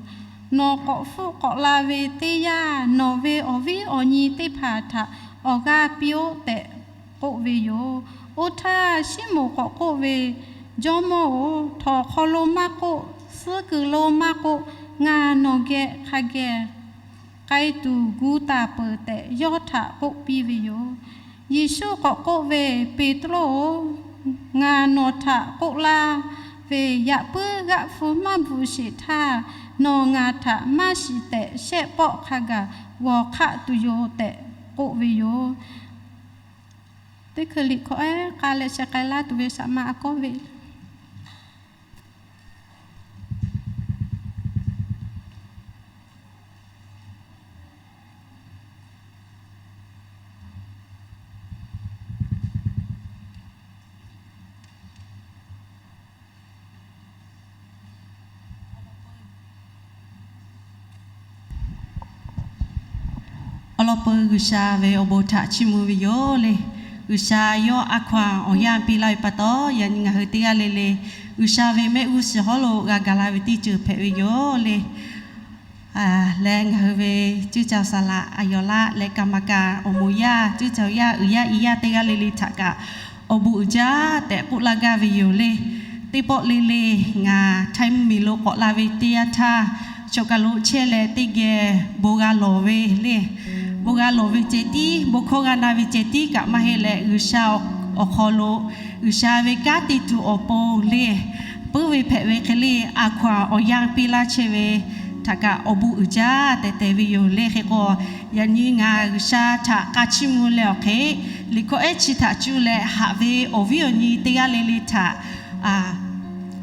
Nawˬ k'awꞈ hpfuhˆ k'awꞈ la ve teˇ yanˇ, nawˬ ve awˬ viˉ awˬ nyi teˇ hpaˍ htaꞈ awˬ g'aˇ piˇ-oˆ tehꞈ k'oˆ ve yoˬ. Oˇ htaˇ Siˉmonˍ k'awꞈ k'oˆ ve, Jawˇmawˇ-oˬ, htawnˍ hk'aw lo maˇ k'oˆ, suhˉ kuiˬ lo maˇ k'oˆ, ngaˬ nawˬ geh hk'a geh k'ai tuˬ gu taˍ peuˬ tehꞈ yawˇ htaꞈ k'oˆ piˇ ve yoˬ. Yeˍsuˆ k'awꞈ k'oˆ ve, Peˍtruˆ-oˬ, ngaˬ nawˬ htaꞈ k'oˆ laˇ ve, yaꞈ puiˉ g'aˆ hpu maˇ bvuhꞈ sheˍ htaˇ, nawˬ ngaˬ htaꞈ maˇ shiˍ tehꞈ shehˆ pawˆ hk'a gaˬ g'awˬ hk'aˆ tuˬ yoˬ tehꞈ k'oˆ ve yoˬ. Teˇ hkui liꞈ hkawꞈ ehˉ k'a leh sheh k'ai laˇ tuˬ ve shaˍ ma a kawˉ ve Awˬ lawn peuˬ G'uiˬsha ve awˬ bon htaꞈ chiˇ mvuh ve yoˬ le. G'uiˬsha yawˇ a hkaw-anˬ awˬ yanˇ piˇ laˇ ve pa taw, yaꞈ nyi ngaˬ hui teˇ g'aˇ le le G'uiˬsha ve mehˆ g'uˇ suhˍ hawˉ lo g'a gaˬ la ve teˇ ceuˬ hpehꞈ ve yoˬ le. Leh ngaˬ hui ve cuˇ caˬ saˍ laꞈ Aˍyawˬ laˆ leh กรรมการ awˬ moˍ yaˇ, cuˇ caˬ yaˇ, uiˍ yaˇ, i yaˇ teˇ g'aˇ le le htaꞈ kaꞈ awˬ bon uiˍ jaˇ tehꞈ k'oˆ laˇ gaˇ ve yoˬ le. Teˇ pawˆ le le ngaˬ Htaiˇ mvuhˇmiˬ lo k'awꞈ la ve teˇ yanˇ htaˇ, chaw kaˬ lo chehˇ leh teˇ geh bon g'a lawˬ ve le. Bon g'a lawˬ ve ceh tiˉ, bon hkawˇ g'a na ve ceh tiˉ kaꞈ maˇ heˆ leh, G'uiˬsha awˬ hk'aw lo G'uiˬsha ve kanˉ te tuˬ awˬ pon le, puiˉ ve hpehꞈ ve hk'e le, a hkaw-anˬ awˬ yanˇ piˇ laˇ chehˇ ve htaꞈ kaꞈ awˬ bon uiˍ jaˇ tehꞈ te ve yoˬ le. Hk'e k'o, yaꞈ nyi ngaˬ G'uiˬsha htaꞈ k'a chiˇ mvuh leh awˬ hk'e, liꞈ hkawˇ ehˉ chi htaꞈ cuˇ leh haꞈ ve awˬ viˉ awˬ nyi teˇ g'aˇ le le htaꞈ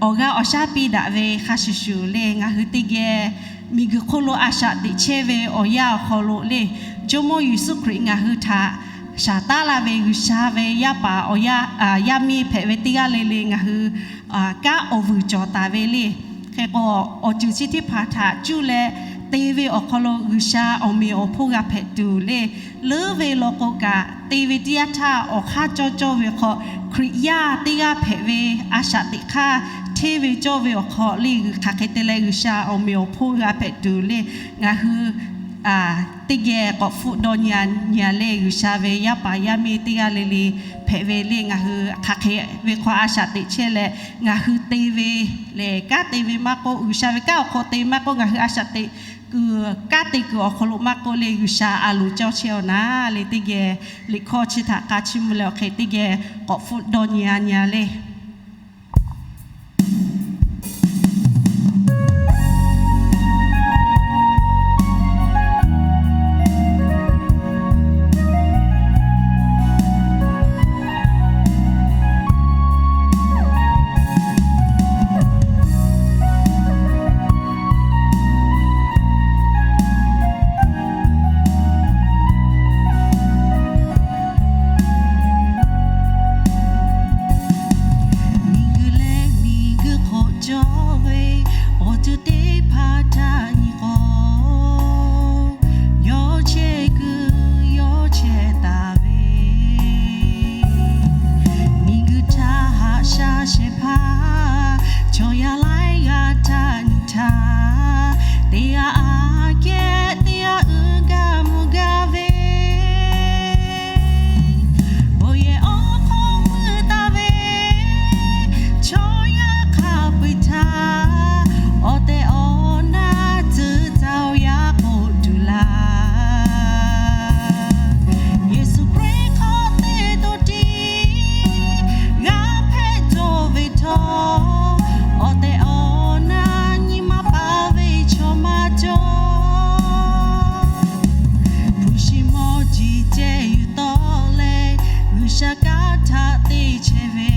awˬ g'aˇ awˬ shaˉ piˇ daꞈ ve hk'a shuˍ shuˍ le, ngaˬ hui teˇ geh miˬguiˬ hk'oˆ lo a shaꞈ teꞈ chehˇ ve awˬ yanˇ awˬ hk'aw lo le, Jawˇmawˇ Yeˍsuˆ Hkriꞈ ngaˬ hui htaꞈ shaˍ taˉ laˇ ve G'uiˬsha ve yaˇ paˍ awˬ yaˇ, yaˇ miˇ hpehꞈ ve teˇ g'aˇ le le ngaˬ hui kanˉ awˬ vuiˬ cawˬ taˍ ve le. Hk'e k'o, awˬ ceuˬ chi teˇ hpaˍ htaꞈ cuˇ leh te ve awˬ hk'aw lo G'uiˬsha awˬ meꞈ awˬ hponˇ g'a hpehꞈ tuˬ le, leuˉ ve law k'o kaꞈ te ve teˇ yanˇ htaˇ awˬ hk'aˇ cawˇ cawˇ ve hk'aw, Hkriꞈ yaˇ teˇ g'aˇ hpehꞈ ve a shaꞈ teꞈ hk'aˇ hteˇ ve cawˇ ve awˬ hk'aw le, hk'aˬ hk'e te leh G'uiˬsha awˬ meꞈ awˬ hponˇ g'a hpehꞈ tuˬ le, ngaˬ hui teˇ geh k'awꞈ hpfuhˆ dawˇ nyi a nyi a le, G'uiˬsha ve yaˇ paˍ yaˇ miˇ teˇ g'aˇ le le hpehꞈ ve le, ngaˬ hui hk'aˬ hk'e ve hk'aw a shaꞈ teꞈ chehˇ leh, ngaˬ hui te ve lehˬ kanˉ te ve maˇ k'oˆ, G'uiˬsha ve kanˉ awˬ hk'aw te maˇ k'oˆ, ngaˬ hui a shaꞈ teꞈ kuiˬ, kanˉ te kuiˬ awˬ hk'aw lo maˇ k'oˆ le, G'uiˬsha a loˍ cawˇ chehˇ awˬ na le. Teˇ geh liꞈ hkawˇ chi htaꞈ k'a chiˇ mvuh leh awˬ hk'e teˇ geh k'awꞈ hpfuhˆ dawˇ nyi a nyi a le. Miˬguiˬ leh miˬguiˬ hk'oˆ cawˬ ve awˬ ceuˬ teˇ hpaˍ htaꞈ nyi k'o, yawˇ chehˇ kuiˬ yawˇ chehˇ taˍ ve, miˬguiˬ htaꞈ haꞈ shaˉ shehˍ hpaˇ chaw yaˇ laiˉ g'aˇ htaꞈ nyi htaˇ, teˇ g'aˇ aꞈ kehˉ teˇ g'aˇ uiˍ gaˇ mvuh gaˇ ve, bon yehˬ awˬ hk'aw mui taˍ ve chaw yaˇ hk'a peu-eˬ htaꞈ awˬ tehˬ awˬ na tcuh taˍ-oˬ yaˇ k'oˆ tuˬ laˇ. Yeˍsuˆ Hkriꞈ hk'aw te to tiˉ g'a hpehꞈ tawˆ ve htawˇ, awˬ tehˬ awˬ na nyi ma paˍ ve chaw maˇ cawˬ. Hpu shi mawˇ ji ceh yuˬ tawˆ leh, G'uiˬsha kanˉ htaꞈ te chehˇ ve,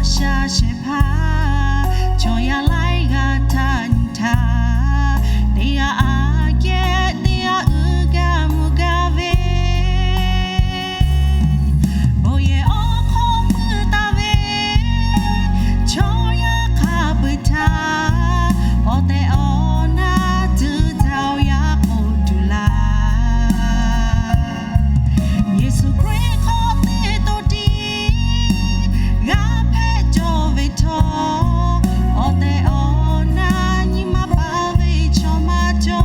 G'uiˬsha shehˍ hpaˇ chaw yaˇ laiˉ g'aˇ htaꞈ nyi htaˇ, teˇ g'aˇ aꞈ kehˉ teˇ g'aˇ uiˍ gaˇ mvuh gaˇ ve, bon yehˬ awˬ hk'aw mui taˍ ve chaw yaˇ hk'a peu-eˬ htaꞈ awˬ tehˬ awˬ na tcuh taˍ-oˬ yaˇ k'oˆ tuˬ laˇ. Yeˍsuˆ Hkriꞈ hk'aw te to tiˉ g'a hpehꞈ cawˬ ve htawˇ, awˬ tehˬ awˬ na nyi ma paˍ ve chaw maˇ cawˬ.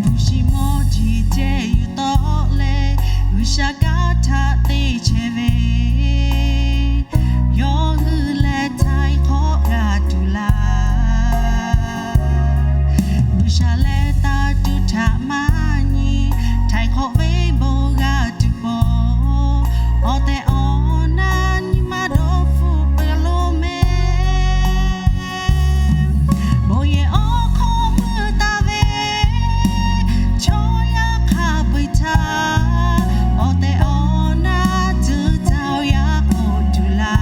Hpu shi mawˇ jeˬ ceh yuˬ tawˆ leh, G'uiˬsha kanˉ htaꞈ te chehˇ ve, yawˇ hui lehˬ htaiˍ hk'awꞈ g'a tuˬ laˇ. G'uiˬsha lehˬ taˇ tuˬ htaꞈ maˇ nyi, htaiˍ hk'awꞈ ve bon g'a tuˬ pon, awˬ tehˬ awˬ na nyi ma dawˇ hpfuhˆ peuˬ lo mehˍ. Bon yehˬ awˬ hk'aw mui taˍ ve chaw yaˇ hk'a peu-eˬ htaꞈ awˬ tehˬ awˬ na tcuh taˍ-oˬ yaˇ k'oˆ tuˬ laˇ.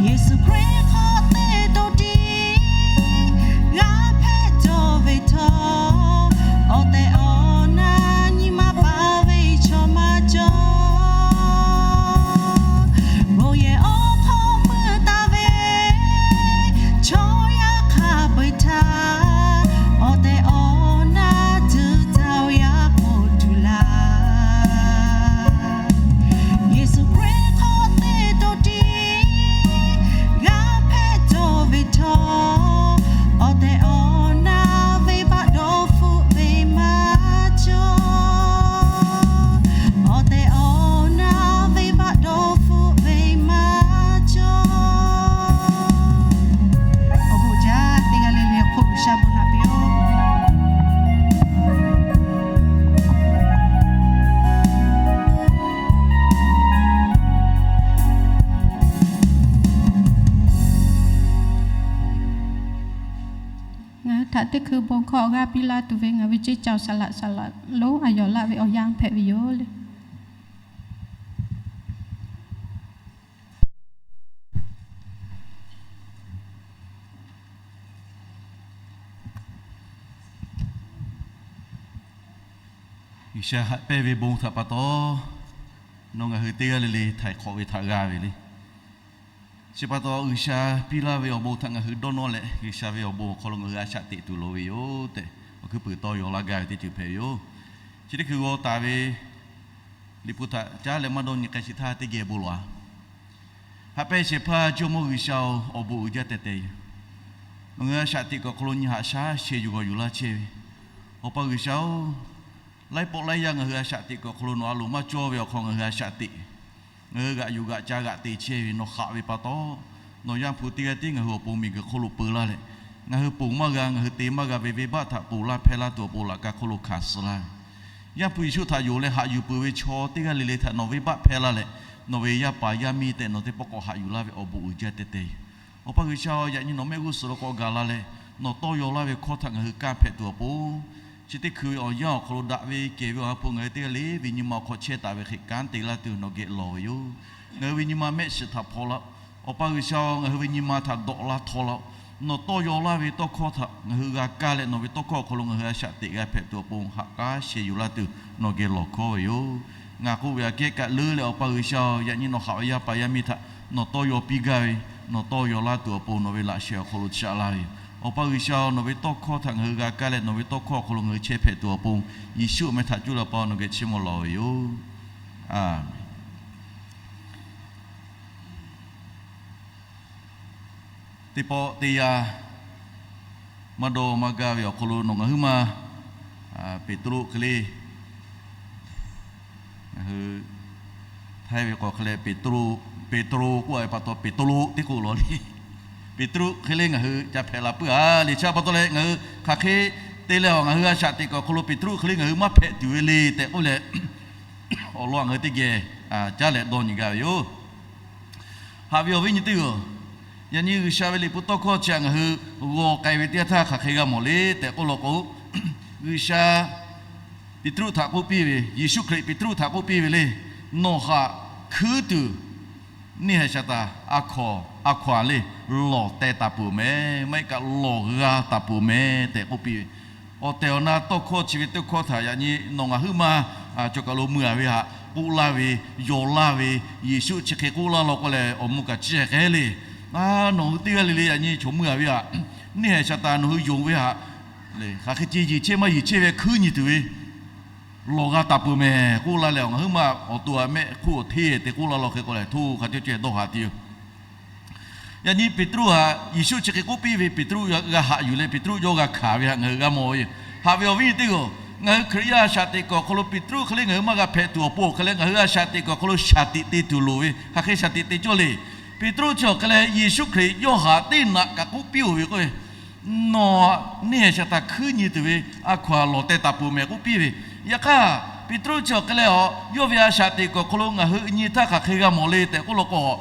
Yeˍsuˆ Hkriꞈ hk'aw te to tiˉ g'a hpehꞈ cawˬ ve htawˇ, awˬ tehˬ awˬ na nyi ma paˍ ve chaw maˇ cawˬ. Bon yehˬ awˬ hk'aw mui taˍ ve chaw yaˇ hk'a peu-eˬ htaꞈ awˬ tehˬ awˬ na tcuh taˍ-oˬ yaˇ k'oˆ tuˬ laˇ. Yeˍsuˆ Hkriꞈ hk'aw te to tiˉ g'a hpehꞈ cawˬ ve htawˇ, awˬ tehˬ awˬ na venˇbaˆ dawˇ hpfuhˆ ve maˇ cawˬ. Awˬ tehˬ awˬ na venˇbaˆ dawˇ hpfuhˆ ve maˇ cawˬ. Awˬ bon jaˇ teˇ g'aˇ le le awˬ hk'oˆ G'uiˬsha bon naꞈ piˇ-oˆ. Ngaˬ hui htaꞈ teˇ hkui bon hkawˇ awˬ g'aˇ piˇ laˇ tuˬ ve ngaˬ ve ceˇ caoˬ saˍ laꞈ saˍ laꞈ lonˉ a yawˬ laˆ ve awˬ yanˇ hpehꞈ ve yoˬ le. G'uiˬsha haꞈ pehnˇ ve bon htaꞈ pa taw, nawˬ ngaˬ hui teˇ g'aˇ le le htaiˍ hk'awꞈ ve htaꞈ g'a ve le. Chi pa taw, G'uiˬsha piˇ laˇ ve awˬ bon htaꞈ ngaˬ hui dawˇ nawˇ leh, G'uiˬsha ve awˬ bon awˬ hk'aw lo ngaˬ hui a shaꞈ teꞈ tuˬ loˍ ve yoˬ tehꞈ, awˬ hkuiˉ puiˍ tawˇ yaw laˇ gaˇ ve teˇ ceuˬ hpehꞈ ve yoˬ. Chi teˇ hkui g'aw taˍ ve Liꞈ hpu htaꞈ caˉ leh maˇ dawˇ nyi k'ai sheˍ htaˇ teˇ geh bon lawˬ-a. Haꞈ pehnˇ shehˍ hpaˇ Jawˇmawˇ G'uiˬsha-oˬ, awˬ bon uiˍ jaˇ teh teh yoˬ. Ngaˬ hui a shaꞈ teꞈ kuiˬ awˬ hk'aw lo nyi haꞈ shaˉ sheh yuˬ g'awˬ yuˬ laˇ chehˇ ve, Awˬ pa G'uiˬsha-oˬ, laiˉ pawˆ laiˉ yaˇ ngaˬ hui a shaꞈ teꞈ kuiˬ awˬ hk'aw lo nawˬ a loˍ maˇ cawˇ ve awˬ hk'aw ngaˬ hui a shaꞈ teꞈ, ngaˬ hui g'aꞈ yuˬ g'aꞈ ca g'aꞈ te chehˇ ve nawˬ haꞈ ve pa taw, nawˬ Yaˇ hpu teˇ g'aˇ tiˉ ngaˬ hui awˬ pon miˬguiˬ hk'oˆ lo peu laˇ leh, ngaˬ hui ponˬ maˇ g'a, ngaˬ hui te maˇ g'a ve venˇbaˆ htaꞈ ponˬ laˇ hpehˇ laˇ tuˬ awˬ pon laꞈ ka hk'oˆ lo hkanˍ suh laˇ ve, Yaˇ hpu Yeˍsuˆ htaꞈ yonˍ leh haꞈ yuˬ peuˬ ve chaw teˇ g'aˇ le le htaꞈ nawˬ venˇbaˆ hpehˇ laˇ leh, nawˬ ve yaˇ paˍ yaˇ miˇ tehꞈ nawˬ teˇ pawˆ k'awꞈ haꞈ yuˬ laˇ ve awˬ bon uiˍ jaˇ teh teh yoˬ. Awˬ pa G'uiˬsha-oˬ, yaꞈ nyi nawˬ mehˆ g'uˇ suhˍ lo k'awꞈ gaˬ la leh, nawˬ tawˇ yaw laˇ ve hkawˇ htaꞈ ngaˬ hui kanˇ hpehꞈ tuˬ awˬ pon, chi teˇ hkui ve awˬ yanˇ awˬ hk'aw lo daꞈ ve kehˬ ve awˬ ha hpu ngaˬ hui teˇ g'aˇ le ve nyi ma awˬ hk'aw chehˇ taˍ ve hk'e kanˉ te laˇ tuˬ nawˬ geh lawˬ ve yoˬ. Ngaˬ hui ve nyi ma mehˆ shiˍ htaꞈ hpaw laˇ-oˆ. Awˬ pa G'uiˬsha-oˬ, ngaˬ hui ve nyi ma htaꞈ dawꞈ laˇ htaw laˇ-oˆ. Nawˬ tawˇ yaw laˇ ve tawˇ hkawˇ htaꞈ ngaˬ hui g'a kaˇ leh, nawˬ ve tawˇ hkawˇ awˬ hk'aw lo ngaˬ hui a shaꞈ teꞈ g'a hpehꞈ tuˬ awˬ pon haꞈ k'aˉ sheh yuˬ laˇ tuˬ nawˬ geh lawˬ hkawˇ ve yoˬ. Ngaˬ k'oˆ ve aꞈ kehˉ kaꞈ leuˉ leh, Awˬ pa G'uiˬsha-oˬ, yaꞈ nyi nawˬ haꞈ ve yaˇ paˍ yaˇ miˇ htaꞈ nawˬ tawˇ yaw piˇ gaˇ ve, nawˬ tawˇ yaw laˇ tuˬ awˬ pon nawˬ ve laꞈ sheh awˬ hk'aw lo shaꞈ laˇ ve yoˬ. Awˬ pa G'uiˬsha-oˬ, nawˬ ve tawˇ hkawˇ htaꞈ ngaˬ hui g'a kaˇ leh, nawˬ ve tawˇ hkawˇ awˬ hk'aw lo ngaˬ hui chehˇ hpehꞈ tuˬ awˬ pon, Yeˍsuˆ awˬ meh htaꞈ cuˇ leh Awˬ pa nawˬ geh chiˇ mvuh lawˬ ve yoˬ. Aˬ Teˇ pawˆ teˇ yanˇ, maˇ dawˇ maˇ gaˇ ve awˬ hk'aw lo nawˬ ngaˬ huiˉ ma, Peˍtruˆ hk'e le, ngaˬ hui Htaiˇ ve k'awꞈ hk'e leh Peˍtruˆ, Peˍtruˆ k'oˆ ve pa taw Peˍtruˆ teˇ k'oˆ lawˬ le. Peˍtruˆ hk'e le ngaˬ hui ca hpehꞈ la puiˉ-a le. Chi pa taw leh ngaˬ hui hk'aˬ hk'e te leh awˬ ngaˬ hui a shaꞈ teꞈ kuiˬ awˬ hk'aw lo Peˍtruˆ hk'e le ngaˬ hui maˇ hpehꞈ tuˬ ve le tehꞈ k'oˆ leh, awˬ lawn ngaˬ hui teˇ geh caˉ leh dawˇ nyi gaˇ ve yoˬ. Haꞈ ve awˬ viˉ nyi teˇ g'aˇ-oˬ, yaꞈ nyi G'uiˬsha ve liꞈ hpu tawˇ hkawˇ chi htaꞈ ngaˬ hui g'aw k'ai ve teˇ yanˇ htaˇ hk'aˬ hk'e g'a mawˬ le tehꞈ k'oˆ law k'o, G'uiˬsha Peˍtruˆ htaꞈ k'oˆ piˇ ve, Yeˍsuˆ Hkriꞈ Peˍtruˆ htaꞈ k'oˆ piˇ ve le. Nawˬ htaꞈ hkuiˉ tuˬ neˇ haiˬ shaˍ taˍ a hkaw a hkaw-anˬ le lawˬ teh taˍ peuˬ mehˍ, maˇ heˆ kaꞈ lawˬ g'a taˍ peuˬ mehˍ tehꞈ k'oˆ piˇ ve. Awˬ tehˬ awˬ na tawˇ hkawˇ chi ve teˇ hkawˇ htaꞈ yaꞈ nyi nawˬ ngaˬ huiˉ maˇ cawˬ kaˬ lo mui-a ve htaꞈ k'oˆ laˇ ve, yaw laˇ ve, Yeˍsuˆ chi hk'e k'oˆ laˇ law k'o lehˬ awˬ mvuh kaꞈ ciˇ k'ai le. Nawˬ hui teˇ g'aˇ le le yaꞈ nyi chaw mui-a ve htaꞈ, neˇ haiˬ shaˍ taˍ nawˬ hui yonˍ ve htaꞈ, hk'aˬ hk'e ce yeˬ chehˇ maˇ yeˬ chehˇ ve hkuiˉ nyi tuˬ ve lawˬ g'a taˍ peuˬ mehˍ k'oˆ laˇ leh, ngaˬ huiˉ maˇ awˬ to a mehˆ hk'oˆ awˬ hteˇ te k'oˆ laˇ law hk'e k'o lehˬ, hto hk'a cawˇ cawˇ dawˇ haˍ te yoˬ. Yaꞈ nyi Peˍtruˆ htaꞈ Yeˍsuˆ chi hk'e k'oˆ piˇ ve, Peˍtruˆ g'a haꞈ yuˬ leh Peˍtruˆ yawˇ g'a hkanˍ ve htaꞈ ngaˬ hui g'a mawˬ ve yoˬ. Haꞈ ve awˬ viˉ nyi teˇ hpaˍ-oˬ, ngaˬ hui Hkriꞈ yaˇ a shaꞈ teꞈ kuiˬ awˬ hk'aw lo Peˍtruˆ hk'e le ngaˬ hui maˇ g'a hpehꞈ tuˬ awˬ pon awˬ hk'e leh, ngaˬ hui a shaꞈ teꞈ kuiˬ awˬ hk'aw lo shaˍ tiꞈ te tuˬ loˍ ve hk'aˬ hk'e shaˍ tiꞈ te cawˇ le. Peˍtruˆ chi awˬ hk'e leh Yeˍsuˆ Hkriꞈ yawˇ htaꞈ teˇ naꞈ kaꞈ k'oˆ piˇ-oˬ ve k'o, nawˬ neˇ haiˬ shaˍ taˍ hkuiˉ nyi tuˬ ve a hkaw-anˬ lawˬ teh taˍ peuˬ mehˍ k'oˆ piˇ ve. Yaꞈ hk'aˇ Peˍtruˆ chi awˬ hk'e leh a, yawˇ ve a shaꞈ teꞈ kuiˬ awˬ hk'aw lo ngaˬ hui nyi htaˇ hk'aˬ hk'e g'a mawˬ le tehꞈ k'oˆ law k'o,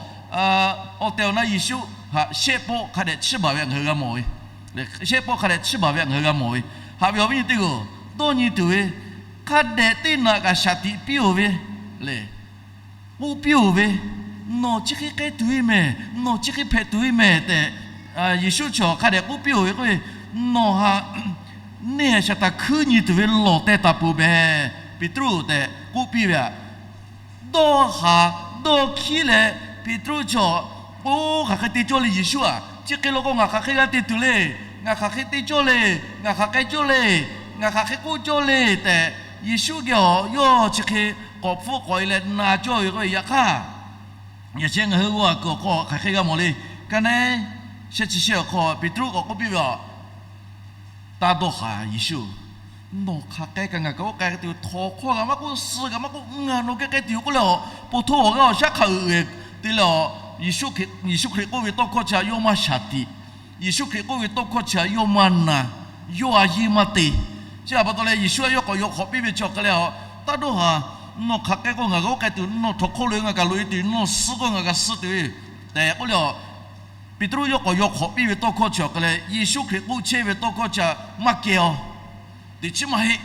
awˬ tehˬ awˬ na Yeˍsuˆ htaꞈ shehˆ pawˆ hk'a dehꞈ chiˇ baˬ ve htaꞈ ngaˬ hui g'a mawˬ ve. Shehˆ pawˆ hk'a dehꞈ chiˇ baˬ ve htaꞈ ngaˬ hui g'a mawˬ ve. Haꞈ ve awˬ viˉ nyi teˇ hpaˍ-oˬ, dawˇ nyi tuˬ ve hk'a dehꞈ teˇ naꞈ kaꞈ shaˍ tiꞈ piˇ-oˬ ve le. K'oˆ piˇ-oˬ ve, nawˬ chi hk'e k'ai tuˬ ve mehˍ, nawˬ chi hk'e hpehꞈ tuˬ ve mehˍ tehꞈ, Yeˍsuˆ chi hk'a dehꞈ k'oˆ piˇ-oˬ ve k'o, nawˬ htaꞈ neˇ haiˬ shaˍ taˍ hkuiˉ nyi tuˬ ve lawˬ teh taˍ peuˬ mehˍ, Peˍtruˆ tehꞈ k'oˆ piˇ ve htaꞈ dawˇ haˍ dawˇ hkiˉ leh, Peˍtruˆ chi oˇ hk'aˬ hk'e te cawˇ le Yeˍsuˆ-aˬ, chi hk'e law k'o ngaˬ hk'aˬ hk'e g'a te tuˬ le. Ngaˬ hk'aˬ hk'e te cawˇ le. Ngaˬ hk'aˬ hk'e cawˇ le. Ngaˬ hk'aˬ hk'e k'oˆ cawˇ le tehꞈ, Yeˍsuˆ geh awˬ yawˇ chi hk'e k'awꞈ hpfuhˆ k'awꞈ e leh na cawˇ ve k'o, yaꞈ hk'aˇ yaꞈ sheh ngaˬ hui g'a kuiˬ awˬ hk'aw hk'aˬ hk'e g'a mawˬ le. Ka neˉ sheh chi sheh awˬ hk'aw Peˍtruˆ k'awꞈ k'oˆ piˇ ve, Taˇ dawˇ haˍ Yeˍsuˆ, nawˬ hk'aˬ k'ai kaꞈ ngaˬ kaꞈ oˇ k'ai tuˬ yoˬ. Htawnˍ hkawˇ kaꞈ maˇ k'oˆ, suh kaꞈ maˇ k'oˆ, ngaˬ nawˬ geh k'ai tuˬ yoˬ k'oˆ leh, awˬ po hto awˬ g'aˇ awˬ shaˉ hk'a uiˍ te leh, Yeˍsuˆ Hkriꞈ k'oˆ ve tawˇ hkawˇ chi htaꞈ yawˇ maˇ shaˍ tiꞈ. Yeˍsuˆ Hkriꞈ k'oˆ ve tawˇ hkawˇ chi htaꞈ yawˇ maˇ na, yawˇ a yiˇ maˇ te. Chi htaꞈ pa taw leh Yeˍsuˆ a yawˇ k'awꞈ yaw hk'awꞈ piˇ ve chi awˬ hk'e leh, Taˇ dawˇ haˍ, nawˬ hk'aˬ k'ai k'o ngaˬ g'a oˇ k'ai tuˬ, nawˬ htawnˍ hkawˇ lo ngaˬ kaꞈ loꞈ e tuˬ, nawˬ suh k'o ngaˬ kaꞈ suh tuˬ tehꞈ k'oˆ leh, Peˍtruˆ yawˇ k'awꞈ yaw hk'awꞈ piˇ ve tawˇ hkawˇ chi awˬ hk'e leh, Yeˍsuˆ Hkriꞈ k'oˆ chehˇ ve tawˇ hkawˇ chi htaꞈ maˇ kehˬ-aˬ. Teꞈ chiˉ maˇ heˆ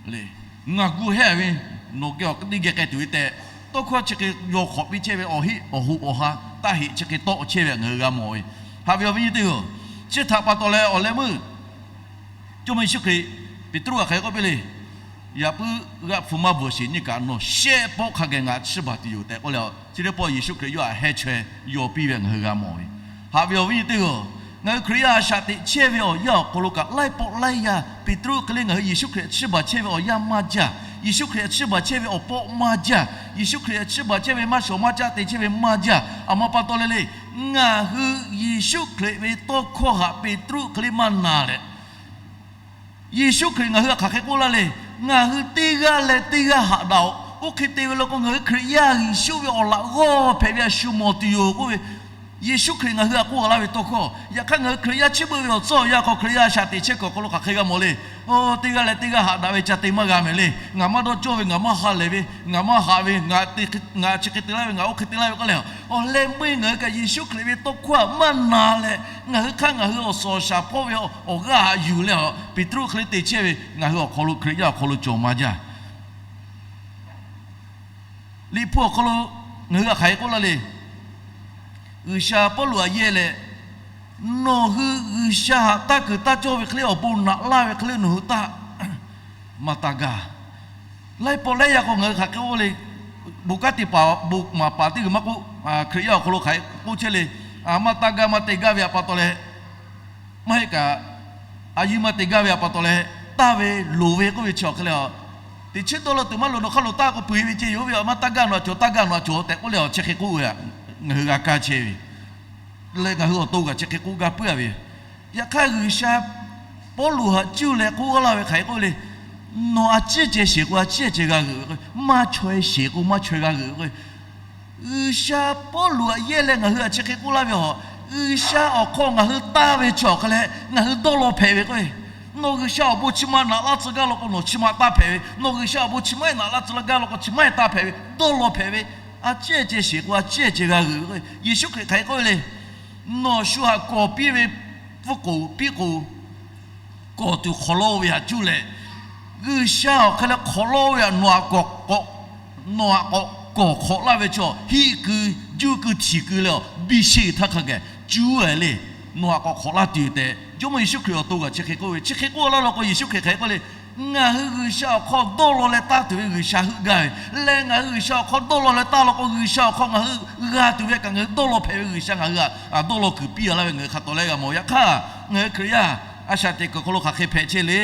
le. Ngaˬ gu hehˉ ve, nawˬ geh awˬ teˇ geh k'ai tuˬ ve tehꞈ, tawˇ hkawˇ chi hk'e yaw hk'awꞈ piˇ chehˇ ve awˬ heˆ awˬ hoꞈ awˬ ha taˇ heꞈ chi hk'e tawˆ chehˇ ve htaꞈ ngaˬ hui g'a mawˬ ve. Haꞈ ve awˬ viˉ nyi teˇ hpaˍ-oˬ, chi htaꞈ pa taw leh awˬ leh meuˇ Jawˇmawˇ Yeˍsuˆ Hkriꞈ Peˍtruˆ htaꞈ hk'aˬ hk'e k'oˆ piˇ le. Yaꞈ puiˉ g'aˆ hpu maˇ bvuhˬ sheˍ nyiˇ kaꞈ nawˬ shehˆ pawˆ hk'a geh ngaˬ chiˇ baˬ tuˬ yoˬ tehꞈ k'oˆ leh, chi teˇ pawˆ Yeˍsuˆ Hkriꞈ yawˇ htaꞈ heh chaweh yaw piˇ ve ngaˬ hui g'a mawˬ ve. Haꞈ ve awˬ viˉ nyi teˇ hpaˍ-oˬ, ngaˬ hui Hkriꞈ yaˇ a shaꞈ teꞈ chehˇ ve awˬ yanˇ awˬ hk'aw lo kaꞈ laiˉ pawˆ laiˉ yaˇ Peˍtruˆ hk'e le ngaˬ hui Yeˍsuˆ Hkriꞈ htaꞈ chiˇ baˬ chehˇ ve awˬ yanˇ maˇ jaˇ. Yeˍsuˆ Hkriꞈ htaꞈ chiˇ baˬ chehˇ ve awˬ pawˆ maˇ jaˇ. Yeˍsuˆ Hkriꞈ htaꞈ chiˇ baˬ chehˇ ve maˇ shawˍ maˇ caˆ te chehˇ ve maˇ jaˇ. Aˬ ma pa taw leh le, ngaˬ hui Yeˍsuˆ Hkriꞈ ve tawˇ hkawˇ htaꞈ Peˍtruˆ hk'e le maˇ na leh, Yeˍsuˆ Hkriꞈ ngaˬ hui htaꞈ hk'aˬ hk'e k'oˆ laˇ le. Ngaˬ hui teˇ g'aˇ leh teˇ g'aˇ haꞈ daꞈ-oꞈ. Oˇ hk'e te ve law k'o ngaˬ hui Hkriꞈ yaˇ Yeˍsuˆ ve awˬ laꞈ g'awˇ hpehꞈ ve a shu mawˬ tuˬ yoˬ k'oˆ ve, Yeˍsuˆ Hkriꞈ ngaˬ hui htaꞈ k'oˆ laˇ ve tawˇ hkawˇ. Yaꞈ hk'aˇ ngaˬ hui Hkriꞈ yaˇ chi beuꞈ ve awˬ tcuhˉ awˬ yanˇ hk'aw Hkriꞈ yaˇ a shaꞈ teꞈ chehˇ kuiˬ awˬ hk'aw lo hk'aˬ hk'e g'a mawˬ le. Oˇ, teˇ g'aˇ leh teˇ g'aˇ haꞈ daꞈ ve ca te maˇ g'a mehˍ le. Ngaˬ maˇ dawˇ cawˇ ve, ngaˬ maˇ ha lehˬ ve, ngaˬ maˇ haꞈ ve, ngaˬ chi hk'e te laˇ ve, ngaˬ oˇ hk'e te laˇ ve k'oˆ leh, awˬ leh meuˇ ngaˬ hui kaꞈ Yeˍsuˆ Hkriꞈ ve tawˇ hkawˇ htaꞈ maˇ na leh, ngaˬ hui hk'aˇ ngaˬ hui awˬ suhˍ awˬ shaˍ hpawˇ ve awˬ g'aˇ haꞈ yuˬ leh, Peˍtruˆ hk'e le te chehˇ ve ngaˬ hui awˬ hk'aw lo Hkriꞈ yaˇ awˬ hk'aw lo cawˬ maˇ jaˇ. Liꞈ hpu awˬ hk'aw lo ngaˬ hui htaꞈ hk'aˬ hk'e k'oˆ laˇ le. G'uiˬsha Pawˇluꞈ htaꞈ yehˇ leh, nawˬ hui G'uiˬsha htaꞈ taˇ kuiˬ taˇ cawˇ ve hk'e le awˬ bon naꞈ laˇ ve hk'e le nawˬ hui taˇ maˇ taˇ gaˇ. Laiˉ pawˆ laiˉ yaˇ k'o ngaˬ hui hk'aˬ hk'e k'oˆ le. Bon kanˉ te paˍ bon maˍ paˍ teˇ g'uiˬ maˇ k'oˆ, Hkriꞈ yaˇ awˬ hk'aw lo hk'aˬ hk'e k'oˆ chehˇ le. Maˇ taˇ gaˇ maˇ te gaˇ ve htaꞈ pa taw leh, maˇ heˆ kaꞈ a yiˇ maˇ te gaˇ ve htaꞈ pa taw leh, taˇ ve loˍ ve k'oˆ ve chi awˬ hk'e le. Teꞈ chiˉ dawˇ law tuˬ maˇ loˍ, nawˬ hk'aˇ lo taˇ k'o peu-eˬ ve ceh yoˬ ve, maˇ taˇ gaˇ nawˬ a cawˬ, taˇ gaˇ nawˬ a cawˬ tehꞈ k'oˆ leh awˬ chi hk'e k'oˆ ve htaꞈ ngaˬ hui g'a kaˇ chehˇ ve le. Ngaˬ hui awˬ to kaꞈ chi hk'e k'oˆ gaˇ puiˉ-a ve. Yaꞈ hk'aˇ G'uiˬsha Pawˇluꞈ htaꞈ cuˇ leh k'oˆ laˇ ve hk'aˬ hk'e k'oˆ le. Nawˬ a ciˉ ceh sheˍ k'o a ciˉ ceh g'a g'euꞈ ve k'o, maˇ chaweh sheˍ k'o maˇ chaweh g'a g'euꞈ ve k'o, G'uiˬsha Pawˇluꞈ htaꞈ yehˇ leh ngaˬ hui htaꞈ chi hk'e k'oˆ laˇ ve, G'uiˬsha awˬ hk'aw ngaˬ hui taˇ ve chi awˬ hk'e leh ngaˬ hui dawˇ law hpehꞈ ve k'o, nawˬ G'uiˬsha awˬ bon chi ma naꞈ laˇ tcuh gaˇ law k'o nawˬ chi ma taˇ hpehꞈ ve, nawˬ G'uiˬsha awˬ bon chi ma-e naꞈ laˇ tcuh gaˇ law k'o chi ma-e taˇ hpehꞈ ve, dawˇ law hpehꞈ ve, a ciˉ ceh sheˍ k'o a ciˉ ceh g'a g'euꞈ ve k'o, Yeˍsuˆ Hkriꞈ hk'aˬ hk'e k'oˆ ve le. Nawˬ shu htaꞈ kawˬ piˇ ve pfuhˇ k'oˍ piˇ k'o, kawˬ tuˬ hk'awꞈ lawˇ ve htaꞈ cuˇ leh, G'uiˬsha awˬ hk'e leh hk'awꞈ lawˇ ve htaꞈ nawˬ htaꞈ k'awꞈ, nawˬ htaꞈ k'awꞈ kawˬ hk'awꞈ laˇ ve chaw hiˆ keu, juˇ keu, htiˍ keu leh awˬ biˇ sheˆ htaˇ hk'a gaˬ cuˉ e le. Nawˬ htaꞈ k'awꞈ hk'awꞈ laˇ tuˬ tehꞈ Jawˇmawˇ Yeˍsuˆ Hkriꞈ awˬ to kaꞈ chi hk'e k'oˆ ve, chi hk'e k'oˆ laˇ law k'o Yeˍsuˆ Hkriꞈ hk'aˬ hk'e k'oˆ le, Ngaˬ hui G'uiˬsha awˬ hk'aw dawˇ law leh taˇ tuˬ ve G'uiˬsha heuˆ gaˇ ve leh, ngaˬ hui G'uiˬsha awˬ hk'aw dawˇ law leh taˇ law k'o, G'uiˬsha awˬ hk'aw ngaˬ hui g'a tuˬ ve kaꞈ ngaˬ hui dawˇ law hpehꞈ ve G'uiˬsha ngaˬ hui htaꞈ dawˇ law kuiˬ piˇ a laˇ ve ngaˬ hui hk'a tawˍ leh g'a mawˬ. Yaꞈ hk'aˇ, ngaˬ hui Hkriꞈ yaˇ a shaꞈ teꞈ kuiˬ awˬ hk'aw lo hk'aˬ hk'e hpehꞈ chehˇ le.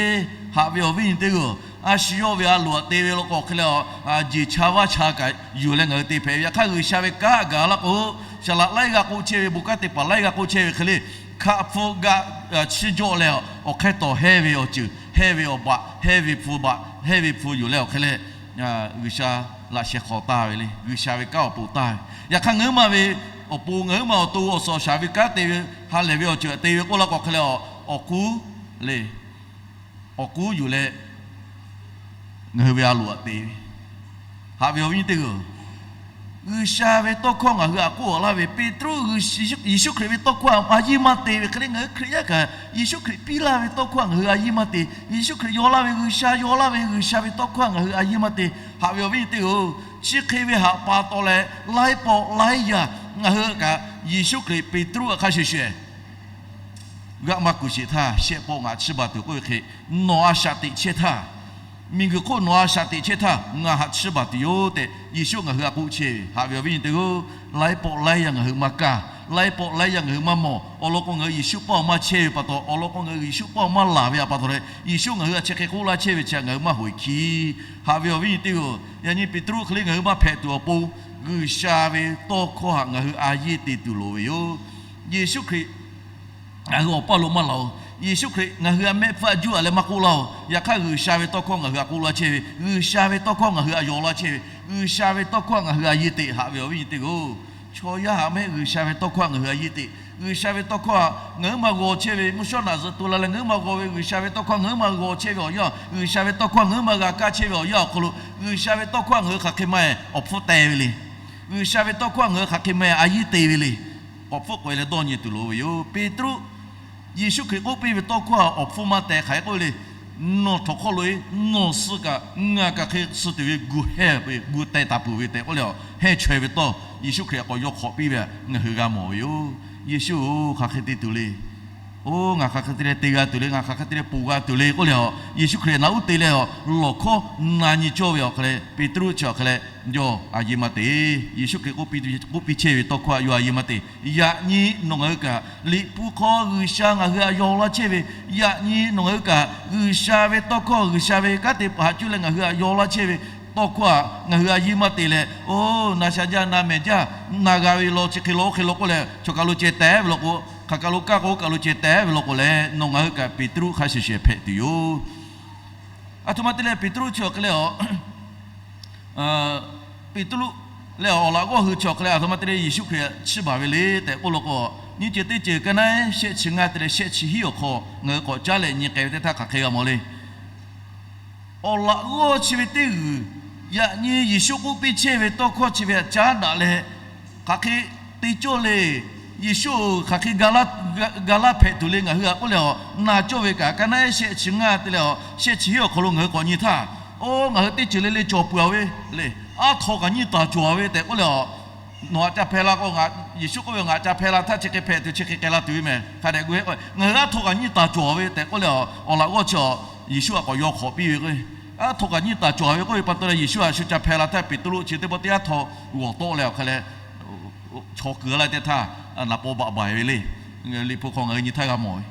Haꞈ ve awˬ viˉ nyi teˇ g'aˇ, a shu yawˇ ve a loˍ htaꞈ te ve law k'o hk'e leh, jeˬ cha vaˇ cha kaꞈ yuˬ leh ngaˬ hui te hpehꞈ ve. Yaꞈ hk'aˇ, G'uiˬsha ve kanˉ gaˬ laˇ k'o, shaˍ laꞈ laiˉ g'aˇ k'oˆ chehˇ ve, bon kanˉ te paˍ laiˉ g'aˇ k'oˆ chehˇ ve hk'e le, hkaꞈ hpfuh g'aꞈ chiˇ jawˆ leh awˬ hk'e tawˍ hehˇ ve awˬ ceuˬ, hehˇ ve awˬ baꞈ, hehˇ ve hpu baꞈ, hehˇ ve hpu yuˬ leh awˬ hk'e leh G'uiˬsha laꞈ sheh hk'aw taˇ ve le. G'uiˬsha ve kanˉ awˬ pon taˇ ve. Yaꞈ hk'aˇ, ngaˬ hui ma ve awˬ pon ngaˬ hui ma awˬ to awˬ suhˍ awˬ shaˍ ve kanˉ te ve, ha lehˬ ve awˬ ceuˬ te ve k'oˆ laˇ k'o hk'e leh, awˬ kuˉ le, awˬ kuˉ yuˬ leh ngaˬ hui ve a loˍ htaꞈ te ve. Haꞈ ve awˬ viˉ nyi teˇ g'aˇ, G'uiˬsha ve tawˇ hkawˇ ngaˬ hui htaꞈ k'oˆ laˇ ve, Peˍtruˆ, Yeˍsuˆ Hkriꞈ ve tawˇ hkawˇ a yiˇ maˇ te ve hk'e le, ngaˬ hui Hkriꞈ yaˇ kaꞈ Yeˍsuˆ Hkriꞈ piˇ laˇ ve tawˇ hkawˇ ngaˬ hui a yiˇ maˇ te. Yeˍsuˆ Hkriꞈ yaw laˇ ve, G'uiˬsha yaw laˇ ve G'uiˬsha ve tawˇ hkawˇ ngaˬ hui a yiˇ maˇ te. Haꞈ ve awˬ viˉ nyi teˇ g'aˇ, chi hk'e ve haꞈ pa taw leh laiˉ pawˆ laiˉ yaˇ ngaˬ hui kaꞈ Yeˍsuˆ Hkriꞈ Peˍtruˆ htaꞈ hk'a shuˍ shuˍ g'aˆ maˇ kuˬ sheˍ htaˇ, shehˆ pawˆ ngaˬ htaꞈ chiˇ baˬ tuˬ k'oˆ ve hk'e, nawˬ a shaꞈ teꞈ chehˇ htaˇ, miˬguiˬ hk'oˆ nawˬ a shaꞈ teꞈ chehˇ htaˇ ngaˬ htaꞈ chiˇ baˬ tuˬ yoˬ tehꞈ Yeˍsuˆ ngaˬ hui htaꞈ k'oˆ chehˇ ve. Haꞈ ve awˬ viˉ nyi teˇ g'aˇ, laiˉ pawˆ laiˉ yaˇ ngaˬ hui maˇ kaˇ, laiˉ pawˆ laiˉ yaˇ ngaˬ hui maˇ mawˬ. Awˬ lawn k'o, ngaˬ hui Yeˍsuˆ pawˆ maˇ chehˇ ve pa taw, awˬ lawn k'o, ngaˬ hui Yeˍsuˆ pawˆ maˇ laˬ ve a pa taw leh, Yeˍsuˆ ngaˬ hui htaꞈ chi hk'e k'oˆ laˇ chehˇ ve chi htaꞈ ngaˬ hui maˇ hoꞈ e hkiˇ. Haꞈ ve awˬ viˉ nyi teˇ g'aˇ, yaꞈ nyi Peˍtruˆ hk'e le ngaˬ hui maˇ hpehꞈ tuˬ awˬ pon, G'uiˬsha ve tawˇ hkawˇ htaꞈ ngaˬ hui a yiˇ te tuˬ loˍ ve yoˬ. Yeˍsuˆ Hkriꞈ ngaˬ hui awˬ paˇ lo maˇ laˬ oˬ. Yeˍsuˆ Hkriꞈ ngaˬ hui a mehˆ hpfuhˇ a juˇ a leh maˇ k'oˆ laˇ oˬ. Yaꞈ hk'aˇ, G'uiˬsha ve tawˇ hkawˇ ngaˬ hui htaꞈ k'oˆ laˇ chehˇ ve, G'uiˬsha ve tawˇ hkawˇ ngaˬ hui htaꞈ yaw laˇ chehˇ ve, G'uiˬsha ve tawˇ hkawˇ ngaˬ hui a yiˇ teꞈ. Haꞈ ve awˬ viˉ nyi teˇ g'aˇ, chaw yaˇ haꞈ mehˆ G'uiˬsha ve tawˇ hkawˇ ngaˬ hui a yiˇ teꞈ. G'uiˬsha ve tawˇ hkawˇ ngaˬ hui maˇ g'aw chehˇ ve, mvuhˇ shawˉ naꞈ zuhꞈ tu la leh ngaˬ hui maˇ g'aw ve G'uiˬsha ve tawˇ hkawˇ ngaˬ hui maˇ g'aw chehˇ ve awˬ yanˇ, G'uiˬsha ve tawˇ hkawˇ ngaˬ hui maˇ g'a kaˇ chehˇ ve awˬ yanˇ awˬ hk'aw lo, G'uiˬsha ve tawˇ hkawˇ ngaˬ hui hk'aˬ hk'e maˇ awˬ hpfuhˇ teh ve le. G'uiˬsha ve tawˇ hkawˇ ngaˬ hui hk'aˬ hk'e maˇ a yiˇ te ve le. K'awꞈ hpfuhˆ k'awꞈ e leh dawˇ nyi tuˬ loˍ ve yoˬ. Peˍtruˆ, Yeˍsuˆ Hkriꞈ k'oˆ piˇ ve tawˇ hkawˇ htaꞈ awˬ hpfuhˇ maˇ teh hk'aˬ hk'e k'oˆ le. Nawˬ htawnˍ hk'aw lo e, nawˬ suh kaꞈ ngaˬ kaꞈ hk'e suh tuˬ ve gu heh ve, gu teh taˍ peuˬ ve tehꞈ k'oˆ leh, heh chaweh ve tawˇ Yeˍsuˆ Hkriꞈ k'awꞈ yaw hk'awꞈ piˇ ve htaꞈ ngaˬ hui g'a mawˬ ve yoˬ. Yeˍsuˆ-oˬ, hk'aˬ hk'e te tuˬ le. Oˇ, ngaˬ hk'aˬ hk'e te leh te g'a tuˬ le, ngaˬ hk'aˬ hk'e te leh ponˬ g'a tuˬ le k'oˆ leh, Yeˍsuˆ Hkriꞈ naꞈ uˉ te leh, lawˬ hkawˇ na nyi cawˇ ve awˬ hk'aw leh, Peˍtruˆ chi awˬ hk'aw leh, yawˇ a yiˇ maˇ te. Yeˍsuˆ Hkriꞈ k'oˆ piˇ chehˇ ve tawˇ hkawˇ htaꞈ yawˇ a yiˇ maˇ te. Yaꞈ nyi nawˬ ngaˬ hui kaꞈ Liꞈ hpu hk'aw G'uiˬsha ngaˬ hui htaꞈ yaw laˇ chehˇ ve, yaꞈ nyi nawˬ ngaˬ hui kaꞈ G'uiˬsha ve tawˇ hkawˇ, G'uiˬsha ve kanˉ te paˍ haꞈ cuˇ leh ngaˬ hui htaꞈ yaw laˇ chehˇ ve tawˇ hkawˇ htaꞈ ngaˬ hui a yiˇ maˇ te leh, oˇ, na sha jaˇ, na mehˍ jaˇ, na g'a ve law chi hk'e law oˇ hk'e law k'oˆ leh, chaw kaˬ lo ceh teh ve law k'o, hk'aˬ kaˬ lo kaˇ k'o kaˬ lo ceh teh ve law k'o leh, nawˬ ngaˬ hui kaꞈ Peˍtruˆ hk'a shuˍ shuˍ hpehꞈ tuˬ yoˬ. A htoꞈ ma te leh Peˍtruˆ chi awˬ hk'e leh a Peˍtruˆ leh awˬ laꞈ g'awˇ hui chi awˬ hk'e leh a htoꞈ ma te leh Yeˍsuˆ Hkriꞈ chiˇ baˬ ve le tehꞈ k'oˆ law k'o, nyiˇ ceuˬ teˇ ceuˬ ka naˉ shehˆ chi ngaˇ te leh shehˆ chi hiˉ awˬ hk'aw ngaˬ hui k'awꞈ caˉ leh nyi k'ai ve teˇ htaˇ hk'aˬ hk'e g'a mawˬ le. Awˬ laꞈ g'awˇ chi ve teˇ g'uiˬ, yaꞈ nyi Yeˍsuˆ k'oˆ piˇ chehˇ ve tawˇ hkawˇ chi ve htaꞈ caˉ daꞈ leh, hk'aˬ hk'e te cawˇ le. Yeˍsuˆ-oˬ, hk'aˬ hk'e ga laˇ hpehꞈ tuˬ le ngaˬ hui htaꞈ k'oˆ leh a, na cawˇ ve kaꞈ ka naˉ shehˆ chi ngaˇ te leh a, shehˆ chi hiˉ awˬ hk'aw lo ngaˬ hui k'awꞈ nyi htaˇ, oˇ, ngaˬ hui teˇ ceuˬ le le cawˬ peuˬ a ve le. Aˉ htaw kaꞈ nyiˇ taˍ cawˬ a ve tehꞈ k'oˆ leh a, nawˬ htaꞈ ca hpeh la k'o, Yeˍsuˆ k'oˆ ve, ngaˬ htaꞈ ca hpeh la htaˇ chi hk'e hpehꞈ tuˬ chi hk'e k'ai la tuˬ ve mehˬ hk'a dehꞈ gu he k'o, ngaˬ hui aˉ htaw kaꞈ nyiˇ taˍ cawˬ a ve tehꞈ k'oˆ leh a, awˬ laꞈ g'awˇ chi a Yeˍsuˆ htaꞈ k'awꞈ yaw hk'awꞈ piˇ ve k'o, aˉ htaw kaꞈ nyiˇ taˍ cawˬ a ve k'oˆ ve pa taw leh Yeˍsuˆ a shu ca hpeh la htaˇ Peˍtruˆ chi teˇ pawˆ teˇ aˉ htaw g'awˬ tawˆ leh awˬ hk'aw leh chaw kuiˬ laˇ teˇ htaˇ, naˍ paw baꞈ baˬ ve le. Liꞈ hpu hk'aw ngaˬ hui nyi htaˇ g'a mawˬ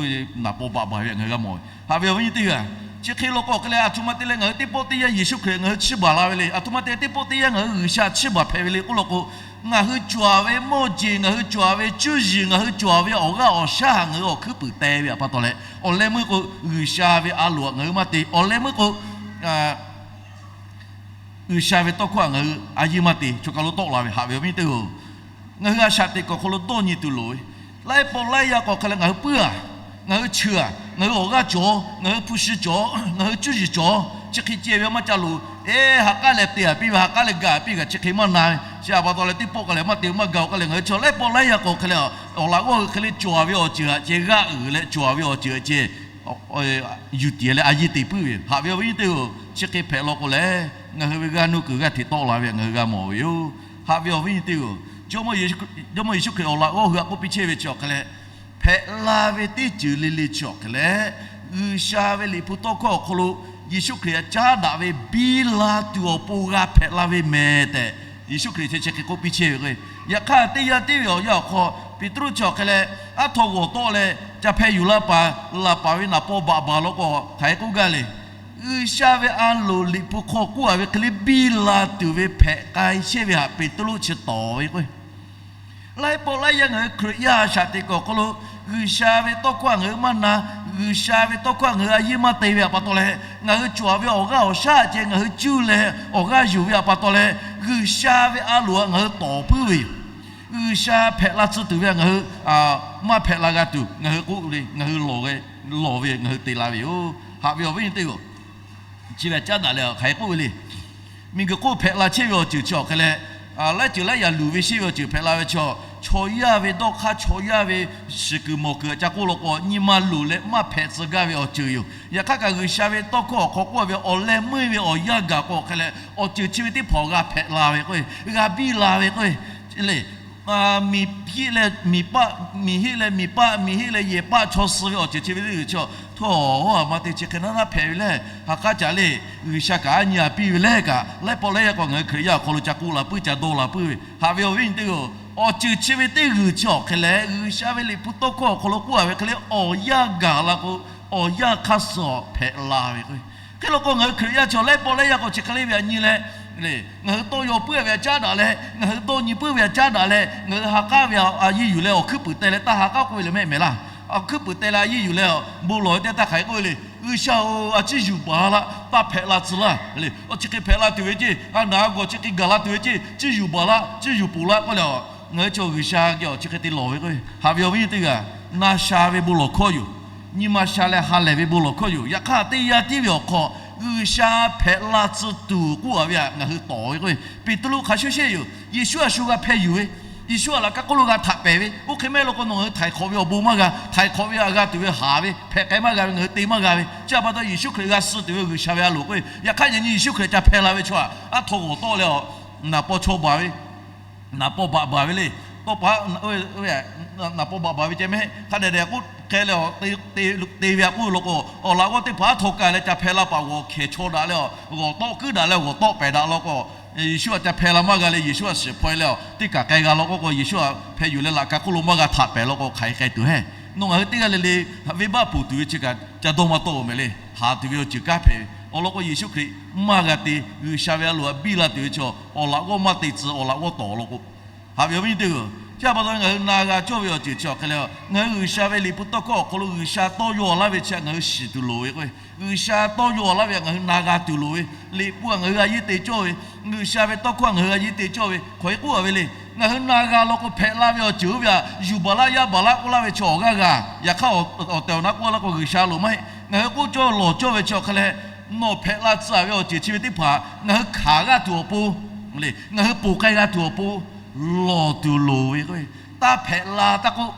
ve, naˍ paw baꞈ baˬ ve ngaˬ hui g'a mawˬ ve. Haꞈ ve awˬ viˉ nyi teˇ g'aˇ, chi hk'e law k'o hk'e leh a htoꞈ ma te leh ngaˬ hui teˇ pawˆ teˇ yanˇ Yeˍsuˆ Hkriꞈ ngaˬ hui chiˇ baˬ la ve le. A htoꞈ ma te leh teˇ pawˆ teˇ yanˇ ngaˬ hui G'uiˬsha chiˇ baˬ hpehꞈ ve le k'oˆ law k'o, ngaˬ hui cawˬ ve mawˇ jeˬ, ngaˬ hui cawˬ ve cuˇ yiˍ, ngaˬ hui cawˬ ve awˬ g'aˇ awˬ shaˉ htaꞈ ngaˬ hui awˬ hkuiˉ puiˍ teh ve pa taw leh, awˬ leh meuˇ k'o G'uiˬsha ve a loˍ htaꞈ ngaˬ hui maˇ te. Awˬ leh meuˇ k'o G'uiˬsha ve tawˇ hkawˇ htaꞈ ngaˬ hui a yiˇ maˇ te. Chaw kaˬ lo tawˆ la ve, haꞈ ve awˬ viˉ teˇ g'aˇ, ngaˬ hui a shaꞈ teꞈ kuiˬ awˬ hk'aw lo dawˇ nyi tuˬ loˍ ve. Laiˉ pawˆ laiˉ yaˇ k'awꞈ hk'e leh ngaˬ hui puiˉ a, ngaˬ hui cheuˬ a, ngaˬ hui awˬ g'aˇ cawˬ, ngaˬ hui hpu shi cawˬ, ngaˬ hui cuˇ yiˍ cawˬ, chi hk'e ceh ve maˇ ca loˍ. Eˬ, ha k'aˉ leh te a piˇ ve, ha k'aˉ leh ga a piˇ kaꞈ chi hk'e maˇ na ve. Chi a pa taw leh teˇ pawˆ k'awꞈ leh maˇ te maˇ ga k'awꞈ leh ngaˬ hui chaw laiˉ pawˆ laiˉ yaˇ k'awꞈ hk'e leh awˬ laꞈ g'awˇ hui hk'e le cawˬ ve awˬ ceuˬ htaꞈ ceh g'aˇ uiˍ leh cawˬ ve awˬ ceuˬ htaꞈ ceh yuˬ tiˍ leh a yiˇ te puiˉ ve yoˬ. Haꞈ ve awˬ viˉ nyi teˇ-oˬ, chi hk'e hpehꞈ law k'o lehˬ, ngaˬ hui ve g'aˇ nuˇ kuiˬ g'aˇ hteꞈ tawˆ la ve htaꞈ ngaˬ hui g'a mawˬ ve yoˬ. Haꞈ ve awˬ viˉ nyi teˇ-oˬ, Jawˇmawˇ Yeˍsuˆ Hkriꞈ awˬ laꞈ g'awˇ hui htaꞈ k'oˆ piˇ chehˇ ve chi awˬ hk'e leh, hpehꞈ la ve teˇ ceuˬ le le chi awˬ hk'e leh, G'uiˬsha ve Liꞈ hpu tawˇ hkawˇ awˬ hk'aw lo Yeˍsuˆ Hkriꞈ htaꞈ caˉ daꞈ ve biˇ la tuˬ awˬ pon g'a hpehꞈ la ve mehˍ tehꞈ, Yeˍsuˆ Hkriꞈ chi chi hk'e k'oˆ piˇ chehˇ ve k'o, yaꞈ hk'aˇ teˇ yanˇ tiˉ ve awˬ yanˇ awˬ hk'aw Peˍtruˆ chi awˬ hk'e leh, aˉ htaw g'awˬ tawˆ leh ca hpeh yuˬ laˇ paˍ laˬ paˍ ve naˍ paw baꞈ baˬ law k'o, hk'aˬ hk'e k'oˆ gaˇ le. G'uiˬsha ve a loˍ Liꞈ hpu hk'aw k'oˆ-a ve hk'e le biˇ la tuˬ ve hpehꞈ k'ai chehˇ ve htaꞈ Peˍtruˆ chi tawˍ ve k'o, laiˉ pawˆ laiˉ yaˇ ngaˬ hui Hkriꞈ yaˇ shaꞈ teꞈ kuiˬ awˬ hk'aw lo G'uiˬsha ve tawˇ hkawˇ htaꞈ ngaˬ hui maˇ na, G'uiˬsha ve tawˇ hkawˇ htaꞈ ngaˬ hui a yiˇ maˇ te ve htaꞈ pa taw leh, ngaˬ hui cawˬ ve awˬ g'aˇ awˬ shaˉ ceh ngaˬ hui cuˇ leh awˬ g'aˇ yuˬ ve htaꞈ pa taw leh, G'uiˬsha ve a loˍ htaꞈ ngaˬ hui tawˍ puiˉ ve yoˬ. G'uiˬsha hpehꞈ la tcuh tuˬ ve htaꞈ ngaˬ hui maˇ hpehꞈ la g'a tuˬ, ngaˬ hui k'oˆ le, ngaˬ hui lawˬ ve, lawˬ ve ngaˬ hui te la ve yoˬ. Haꞈ ve awˬ viˉ nyi teˇ-oˬ, chi ve htaꞈ caˉ daꞈ leh hk'aˬ hk'e k'oˆ ve le. Miˬguiˬ hk'oˆ hpehꞈ la chehˇ ve awˬ ceuˬ chi awˬ hk'e leh, laiˉ ceuˬ laiˉ yaꞈ luˬ ve sheˆ ve awˬ ceuˬ hpehꞈ la ve chi, chaw yaˇ ve dawˇ hk'aˇ, chaw yaˇ ve shiˍ kuiˬ mawˬ kuiˬ htaꞈ ca k'oˆ law k'o, nyi ma luˬ leh maˇ hpehꞈ tcuh gaˇ ve awˬ ceuˬ yoˬ. Yaꞈ hk'aˇ kaꞈ G'uiˬsha ve tawˇ hkawˇ awˬ hk'aw k'oˆ ve awˬ leh meuˇ ve awˬ yanˇ gaˬ k'o awˬ hk'e leh, awˬ ceuˬ chi ve teˇ hpaˍ g'a hpehꞈ la ve k'o, g'a biˇ la ve k'o, le miˬ heˆ leh miˬ paˆ, miˬ heˆ leh miˬ paˆ, miˬ heˆ leh yehˬ paˆ chaw suh ve awˬ ceuˬ chi ve teˇ g'uiˬ chi, htawˇ, a ma te chi hk'e naˉ naˉ hpehꞈ ve lehˬ, ha k'aˉ ca le, G'uiˬsha kaꞈ a nyi a piˇ ve lehˬ kaꞈ, laiˉ pawˆ laiˉ yaˇ k'o ngaˬ hui Hkriꞈ yaˇ awˬ hk'aw lo ca k'oˆ la puiˉ, ca dawˇ la puiˉ ve. Haꞈ ve awˬ viˉ nyi teˇ-oˬ, awˬ ceuˬ chi ve teˇ g'uiˬ chi awˬ hk'e leh, G'uiˬsha ve Liꞈ hpu tawˇ hkawˇ awˬ hk'aw lo k'oˆ-a ve hk'e le awˬ yanˇ gaˬ la k'o, awˬ yanˇ hk'aˇ suh hpehꞈ la ve k'o, hk'e law k'o ngaˬ hui Hkriꞈ yaˇ chi laiˉ pawˆ laiˉ yaˇ k'o chi hk'e le ve htaꞈ nyi leh, ngaˬ hui tawˇ yaw puiˉ ve htaꞈ caˉ daꞈ leh, ngaˬ hui dawˇ nyi puiˉ ve htaꞈ caˉ daꞈ leh, ngaˬ hui ha k'aˉ ve a yiˇ yuˬ leh awˬ hkuiˉ puiˍ teh leh taˇ ha k'aˉ k'oˆ ve le mehˆ mehˍ laˇ. Awˬ hkuiˉ puiˍ teh leh a yiˇ yuˬ leh bon lawˬ ve teˇ htaˇ hk'aˬ hk'e k'oˆ ve le. G'uiˬsha-oˬ, a ciˇ yuˬ baˬ laˇ, taˇ hpehꞈ la tcuh laˇ. Awˬ chi hk'e hpehꞈ la tuˬ ve ceˇ, a naˍ a gawˬ chi hk'e gaˬ la tuˬ ve ceˇ, ciˇ yuˬ baˬ laˇ, ciˇ yuˬ poˬ laˇ k'oˆ leh, ngaˬ hui chaw G'uiˬsha geh awˬ chi hk'e te lawˬ ve k'o, haꞈ ve awˬ viˉ nyi teˇ g'aˇ, na sha ve bon lawˬ hkawˇ yoˬ. Nyi ma sha leh ha lehˬ ve bon lawˬ hkawˇ yoˬ. Yaꞈ hk'aˇ teˇ yanˇ tiˉ ve awˬ hk'aw, G'uiˬsha hpehꞈ la tcuh tuˬ k'oˆ-a ve htaꞈ ngaˬ hui tawˍ ve k'o, Peˍtruˆ hk'a shuˍ sheˆ yoˬ. Yeˍsuˆ a shu g'a hpeh yuˬ ve, Yeˍsuˆ a laꞈ ka hk'oˆ lo g'a htaꞈ pehˍ ve, oˇ hk'e maˇ heˆ law k'o nawˬ hui htaiˍ hk'awꞈ ve awˬ bon maˇ g'a, htaiˍ hk'awꞈ ve a g'a tuˬ ve haˍ ve, hpehꞈ k'ai maˇ g'a ve, ngaˬ hui te maˇ g'a ve. Chi htaꞈ pa taw Yeˍsuˆ Hkriꞈ g'a suh tuˬ ve G'uiˬsha ve a loˍ k'o, yaꞈ hk'aˇ yaꞈ nyi Yeˍsuˆ Hkriꞈ ca hpeh la ve chaw htaꞈ aˉ htaw g'awˬ tawˆ leh, naˍ paw chaw baˬ ve, naˍ paw baꞈ baˬ ve le. Tawˇ pa, naˍ paw baꞈ baˬ ve ceh mehˆ hk'a dehꞈ dehꞈ k'oˆ hk'e leh, te ve a k'oˆ law k'o, awˬ laꞈ g'awˇ teˇ hpaˍ aˉ htaw ka leh ca hpeh la paˍ g'awˬ hkehˬ chaw daꞈ leh, g'awˬ tawˆ kuiˉ daꞈ leh g'awˬ tawˆ pehˍ daꞈ law k'o, Yeˍsuˆ htaꞈ ca hpeh la maˇ g'a leh Yeˍsuˆ htaꞈ shiˍ hpaw leh, teˇ kaꞈ k'ai g'a law k'o, Yeˍsuˆ htaꞈ hpeh yuˬ leh laꞈ ka hk'oˆ lo maˇ g'a htaꞈ pehˍ law k'o hk'aˬ hk'e k'ai tuˬ heˆ. Nawˬ ngaˬ hui teˇ g'aˇ le le, venˇbaˆ poˬ tuˬ ve chi kaꞈ ca dawˇ maˇ tawˆ-oˬ mehˍ le. Haˍ tuˬ ve awˬ ceuˬ kanˉ hpehꞈ ve awˬ lawn k'o, Yeˍsuˆ Hkriꞈ maˇ g'a te, G'uiˬsha ve a loˍ htaꞈ biˇ la tuˬ ve chaw awˬ laꞈ g'awˇ maˇ te tcuh, awˬ laꞈ g'awˇ tawˍ law k'o, haꞈ ve awˬ viˉ nyi teˇ g'aˇ, chi htaꞈ pa taw ngaˬ hui na g'a cawˇ ve awˬ ceuˬ chi awˬ hk'e leh, ngaˬ hui G'uiˬsha ve Liꞈ hpu tawˇ hkawˇ awˬ hk'aw lo G'uiˬsha tawˇ yaw laˇ ve chi htaꞈ ngaˬ hui shiˍ tuˬ loˍ ve k'o, G'uiˬsha tawˇ yaw laˇ ve htaꞈ ngaˬ hui na g'a tuˬ loˍ ve, Liꞈ hpu htaꞈ ngaˬ hui a yiˇ te cawˇ ve, G'uiˬsha ve tawˇ hkawˇ htaꞈ ngaˬ hui a yiˇ te cawˇ ve hk'aˬ hk'e k'oˆ-a ve le. Ngaˬ hui na g'a law k'o hpehꞈ la ve awˬ ceuˬ oˇ ve htaꞈ yuˬ baˬ laˇ yaˇ baˬ laˇ k'oˆ laˇ ve chaw awˬ g'aˇ g'a. Yaꞈ hk'aˇ awˬ tehˬ awˬ na k'oˆ laˇ k'o G'uiˬsha loˍ maˇ heˆ. Ngaˬ hui k'oˆ cawˇ lawˬ cawˇ ve chi awˬ hk'e leh, nawˬ hpehꞈ la tcuh-a ve awˬ ceuˬ chi ve teˇ hpaˍ ngaˬ hui hkanˍ g'aˇ tuˬ awˬ pon, ngaˬ hui poˬ k'ai g'a tuˬ awˬ pon lawˬ tuˬ loˍ ve k'o, taˇ hpehꞈ la taˇ k'oˆ,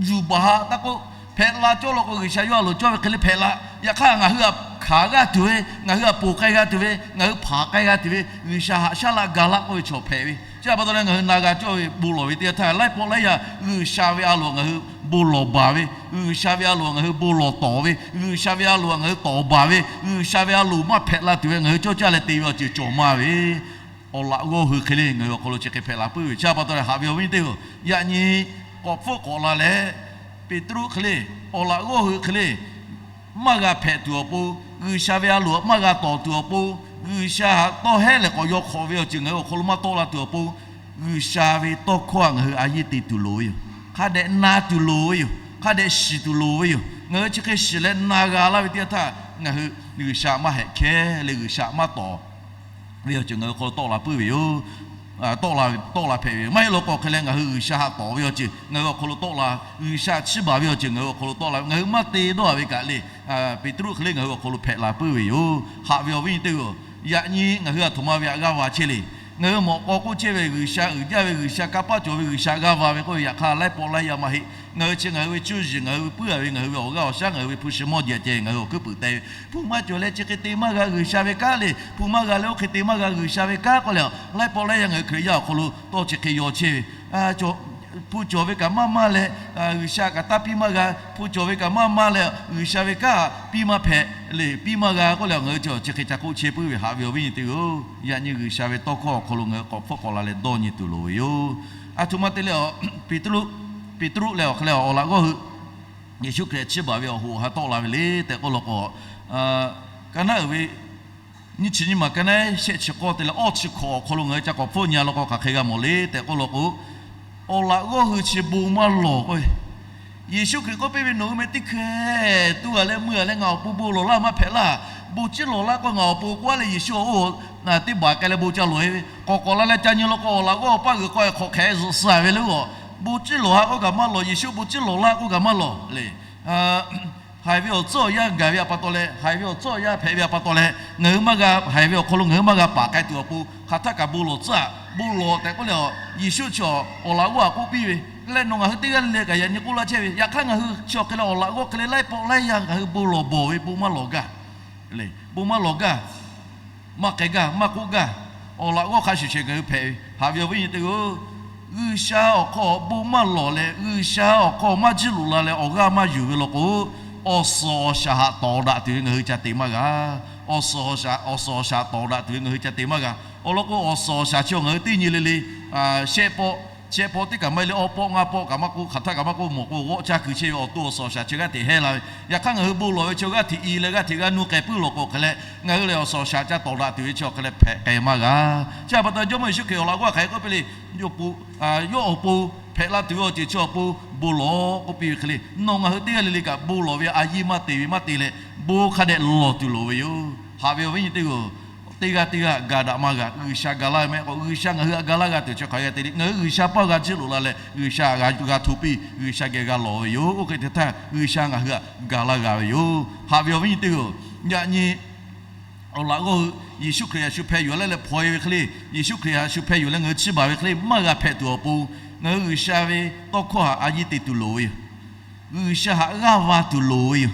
yuˬ baˬ ha taˇ k'oˆ, hpehꞈ la cawˇ law k'o G'uiˬsha yawˇ a loˍ cawˇ ve hk'e le hpehꞈ la. Yaꞈ hk'aˇ ngaˬ hui htaꞈ hkanˍ g'aˇ tuˬ ve, ngaˬ hui htaꞈ poˬ k'ai g'a tuˬ ve, ngaˬ hui hpanˍ k'ai g'a tuˬ ve, G'uiˬsha haꞈ shaˉ laˇ ga laˇ k'oˆ ve chaw hpehꞈ ve. Chi htaꞈ pa taw leh ngaˬ hui na g'a cawˇ ve bon lawˬ ve teˇ g'aˇ htaˇ laiˉ pawˆ laiˉ yaˇ G'uiˬsha ve a loˍ htaꞈ ngaˬ hui bon lawˬ baˬ ve, G'uiˬsha ve a loˍ htaꞈ ngaˬ hui bon lawˬ tawˍ ve, G'uiˬsha ve a loˍ htaꞈ ngaˬ hui tawˍ baˬ ve, G'uiˬsha ve a loˍ maˇ hpehꞈ la tuˬ ve ngaˬ hui cawˇ caˇ leh te ve awˬ ceuˬ cawˬ maˇ ve awˬ laꞈ g'awˇ hui hk'e le ngaˬ hui awˬ hk'aw lo chi hk'e hpehꞈ la puiˉ ve. Chi htaꞈ pa taw leh haꞈ ve awˬ viˉ teˇ g'aˇ, yaꞈ nyi k'awꞈ hpfuhˆ k'awꞈ la leh, Peˍtruˆ hk'e le, awˬ laꞈ g'awˇ hui hk'e le, maˇ g'a hpehꞈ tuˬ awˬ pon, G'uiˬsha ve a loˍ htaꞈ maˇ g'a tawˍ tuˬ awˬ pon, G'uiˬsha htaꞈ tawˇ hehˉ lehˬ k'awꞈ yaw hk'awꞈ ve awˬ ceuˬ ngaˬ hui awˬ hk'aw lo maˇ tawˆ la tuˬ awˬ pon, G'uiˬsha ve tawˇ hkawˇ htaꞈ ngaˬ hui a yiˇ te tuˬ loˍ ve yoˬ. Hk'a dehꞈ na tuˬ loˍ ve yoˬ. Hk'a dehꞈ shiˍ tuˬ loˍ ve yoˬ. Ngaˬ hui chi hk'e shiˍ leh na g'a laˇ ve teˇ yanˇ htaˇ ngaˬ hui G'uiˬsha maˇ hehꞈ hkehˇ leh G'uiˬsha maˇ tawˍ ve awˬ ceuˬ ngaˬ hui hk'aw lo tawˆ la puiˉ ve yoˬ. Tawˆ la hpehꞈ ve yoˬ. Maˇ heˆ law k'o hk'e leh ngaˬ hui G'uiˬsha htaꞈ tawˍ ve awˬ ceuˬ ngaˬ hui awˬ hk'aw lo tawˆ la, G'uiˬsha chiˇ baˬ ve awˬ ceuˬ ngaˬ hui awˬ hk'aw lo tawˆ la, ngaˬ hui maˇ te dawˇ ve kaꞈ le, Peˍtruˆ hk'e le ngaˬ hui awˬ hk'aw lo hpehꞈ la puiˉ ve yoˬ. Haꞈ ve awˬ viˉ nyi teˇ g'aˇ, yaꞈ nyi ngaˬ hui a htoꞈ ma ve htaꞈ g'aˇ va chehˇ le. Ngaˬ hui mawꞈ k'aw k'oˆ chehˇ ve G'uiˬsha uiˍ jaˇ ve, G'uiˬsha kanˇ paˆ cawˬ ve, G'uiˬsha g'aˇ va ve k'oˆ ve, yaꞈ hk'aˇ laiˉ pawˆ laiˉ yaˇ maˇ heˆ. Ngaˬ hui chi ngaˬ hui ve cuˇ yiˍ, ngaˬ hui ve puiˉ-a ve, ngaˬ hui ve awˬ g'aˇ awˬ shaˉ, ngaˬ hui ve hpu shi mawˇ jehˬ ceh ngaˬ hui awˬ hkuiˉ puiˍ te ve, hpu maˇ cawˬ leh chi hk'e te maˇ g'a G'uiˬsha ve kanˉ le, hpu maˇ g'a leh oˇ hk'e te maˇ g'a G'uiˬsha ve kanˉ k'oˆ leh, laiˉ pawˆ laiˉ yaˇ ngaˬ hui Hkriꞈ yaˇ awˬ hk'aw lo tawˇ chi hk'e yaw chehˇ ve, hpu cawˬ ve kaꞈ maˇ maˇ leh, G'uiˬsha kaꞈ taˇ piˇ maˇ g'a, hpu cawˬ ve kaꞈ maˇ maˇ leh G'uiˬsha ve kanˉ piˇ maˇ hpehꞈ le, piˇ maˇ g'a k'oˆ leh, ngaˬ hui chi chi hk'e ca k'oˆ chehˇ puiˉ ve, haꞈ ve awˬ viˉ nyi teˇ hpaˍ-oˬ, yaꞈ nyi G'uiˬsha ve tawˇ hkawˇ awˬ hk'aw lo ngaˬ hui k'awꞈ hpfuhˆ k'awꞈ la leh dawˇ nyi tuˬ loˍ ve yoˬ. A htu ma te leh, Peˍtruˆ, Peˍtruˆ leh awˬ hk'aw leh awˬ laꞈ g'awˇ hui Yeˍsuˆ Hkriꞈ chiˇ baˬ ve awˬ hoꞈ awˬ ha tawˆ la ve le tehꞈ k'oˆ law k'o, ka naˉ uiˍ ve nyiˇ chi nyiˇ maˬ ka naˉ shehˆ chi k'awˇ te leh awˇ chi hkawꞈ awˬ hk'aw lo ngaˬ hui ca k'awꞈ hpfuhˆ nyi-a law k'o, hk'aˬ hk'e g'a mawˬ le tehꞈ k'oˆ law k'o, awˬ laꞈ g'awˇ hui chi bon maˇ lawˬ k'o, Yeˍsuˆ Hkriꞈ k'oˆ piˇ ve, Nawˬ hui meh teˇ hkeh tuˬ-a leh mui-a leh ngaˬ awˬ pon bon lawˬ laˇ maˇ hpehꞈ laˇ. Bon ciˇ lawˬ laˇ k'o ngaˬ awˬ pon k'oˆ-a leh Yeˍsuˆ-oˬ, teˇ baˬ k'ai leh bon ca lawˬ-e ve k'awꞈ k'awꞈ la leh ca nyi law k'o, awˬ laꞈ g'awˇ awˬ paˇ g'uiˬ k'aw-e hk'awꞈ hk'ehꞈ zuhꞈ suh-a ve le-oˬ. Bon ciˇ lawˬ-a k'oˆ kaꞈ maˇ lawˬ, Yeˍsuˆ bon ciˇ lawˬ laˇ k'oˆ kaꞈ maˇ lawˬ le. Haiˬ ve awˬ tcuhˉ awˬ yanˇ gaˬ ve pa taw leh, haiˬ ve awˬ tcuhˉ awˬ yanˇ hpehꞈ ve pa taw leh, ngaˬ hui maˇ g'a, haiˬ ve awˬ hk'aw lo ngaˬ hui maˇ g'a paˍ k'ai tuˬ awˬ pon hk'aˬ htaˇ kaꞈ bon lawˬ tcuhˉ-a. Bon lawˬ tehꞈ k'oˆ leh, Yeˍsuˆ chi awˬ laꞈ g'awˇ htaꞈ k'oˆ piˇ ve, leh nawˬ ngaˬ hui teˇ g'aˇ le le kaꞈ yaꞈ nyi k'oˆ laˇ chehˇ ve, yaꞈ hk'aˇ ngaˬ hui chi awˬ hk'e leh awˬ laꞈ g'awˇ hk'e leh laiˉ pawˆ laiˉ yaˇ ngaˬ hui bon lawˬ bawˬ ve, bon maˇ lawˬ gaˇ le, bon maˇ lawˬ gaˇ, maˇ k'ai gaˇ, maˇ k'oˆ gaˇ. Awˬ laꞈ g'awˇ hk'a shuˍ shehˍ ngaˬ hui hpehꞈ ve, haꞈ ve awˬ viˉ nyi teˇ hpaˍ-oˬ, G'uiˬsha awˬ hk'aw bon maˇ lawˬ leh G'uiˬsha awˬ hk'aw maˇ jiˇ loꞈ la leh awˬ g'aˇ maˇ yuˬ ve law k'o, awˬ suhˍ awˬ shaˍ htaꞈ tawˍ daꞈ tuˬ ve ngaˬ hui ca te maˇ g'a. Awˬ suhˍ awˬ shaˍ, awˬ suhˍ awˬ shaˍ tawˍ daꞈ tuˬ ve ngaˬ hui ca te maˇ g'a. Awˬ lawn k'o, awˬ suhˍ awˬ shaˍ chi ngaˬ hui teˇ nyi le le, shehˆ pawˆ, shehˆ pawˆ teˇ kaꞈ maˇ heˆ leh awˇ pawˆ ngaˇ pawˆ kaꞈ maˇ k'oˆ, hk'aˬ htaˇ kaꞈ maˇ k'oˆ, mawˬ k'o g'awˆ caˇ kuiˬ chehˇ ve awˬ to awˬ suhˍ awˬ shaˍ chi g'aˇ hteꞈ hehˇ la ve, yaꞈ hk'aˇ ngaˬ hui bon lawˬ ve chi g'aˇ hteꞈ i leh g'aˇ hteꞈ g'a nuˇ k'ai puiˉ law k'o hk'e leh, ngaˬ hui lehˬ awˬ suhˍ awˬ shaˍ ca tawˍ daꞈ tuˬ ve chi awˬ hk'e leh hpehꞈ k'ai maˇ g'a. Chi pa taw Jawˇmawˇ Yeˍsuˆ Hkriꞈ awˬ laꞈ g'awˇ hk'aˬ hk'e k'oˆ piˇ le, yawˇ awˬ pon hpehꞈ la tuˬ ve awˬ ceuˬ chi awˬ pon bon lawˬ k'oˆ piˇ ve hk'e le, nawˬ ngaˬ hui teˇ g'aˇ le le kaꞈ bon lawˬ ve a yiˇ maˇ te ve maˇ te leh, bon hk'a dehꞈ lawˬ tuˬ loˍ ve yoˬ. Haꞈ ve awˬ viˉ nyi teˇ hpaˍ-oˬ, teˇ g'aˇ teˇ g'aˇ ga daꞈ maˇ g'a. G'uiˬsha ga laˇ ve maˇ heˆ k'o, G'uiˬsha ngaˬ hui htaꞈ ga laˇ g'a tuˬ chi hk'aˬ hk'e te le, ngaˬ hui G'uiˬsha paˇ g'a jiˇ loꞈ la leh G'uiˬsha g'a, g'a hto piˇ, G'uiˬsha geh g'a lawˬ ve yoˬ. Oˇ hk'e te htaˇ G'uiˬsha ngaˬ hui htaꞈ ga laˇ g'a ve yoˬ. Haꞈ ve awˬ viˉ nyi teˇ hpaˍ-oˬ, yaꞈ nyi awˬ laꞈ g'awˇ hui Yeˍsuˆ Hkriꞈ a shu hpeh yuˬ leh leh hpaw-e ve hk'e le, Yeˍsuˆ Hkriꞈ a shu hpeh yuˬ leh ngaˬ hui chiˇ baˬ ve hk'e le maˇ g'a hpehꞈ tuˬ awˬ pon, ngaˬ hui G'uiˬsha ve tawˇ hkawˇ htaꞈ a yiˇ te tuˬ loˍ ve yoˬ. G'uiˬsha htaꞈ g'aˇ va tuˬ loˍ ve yoˬ.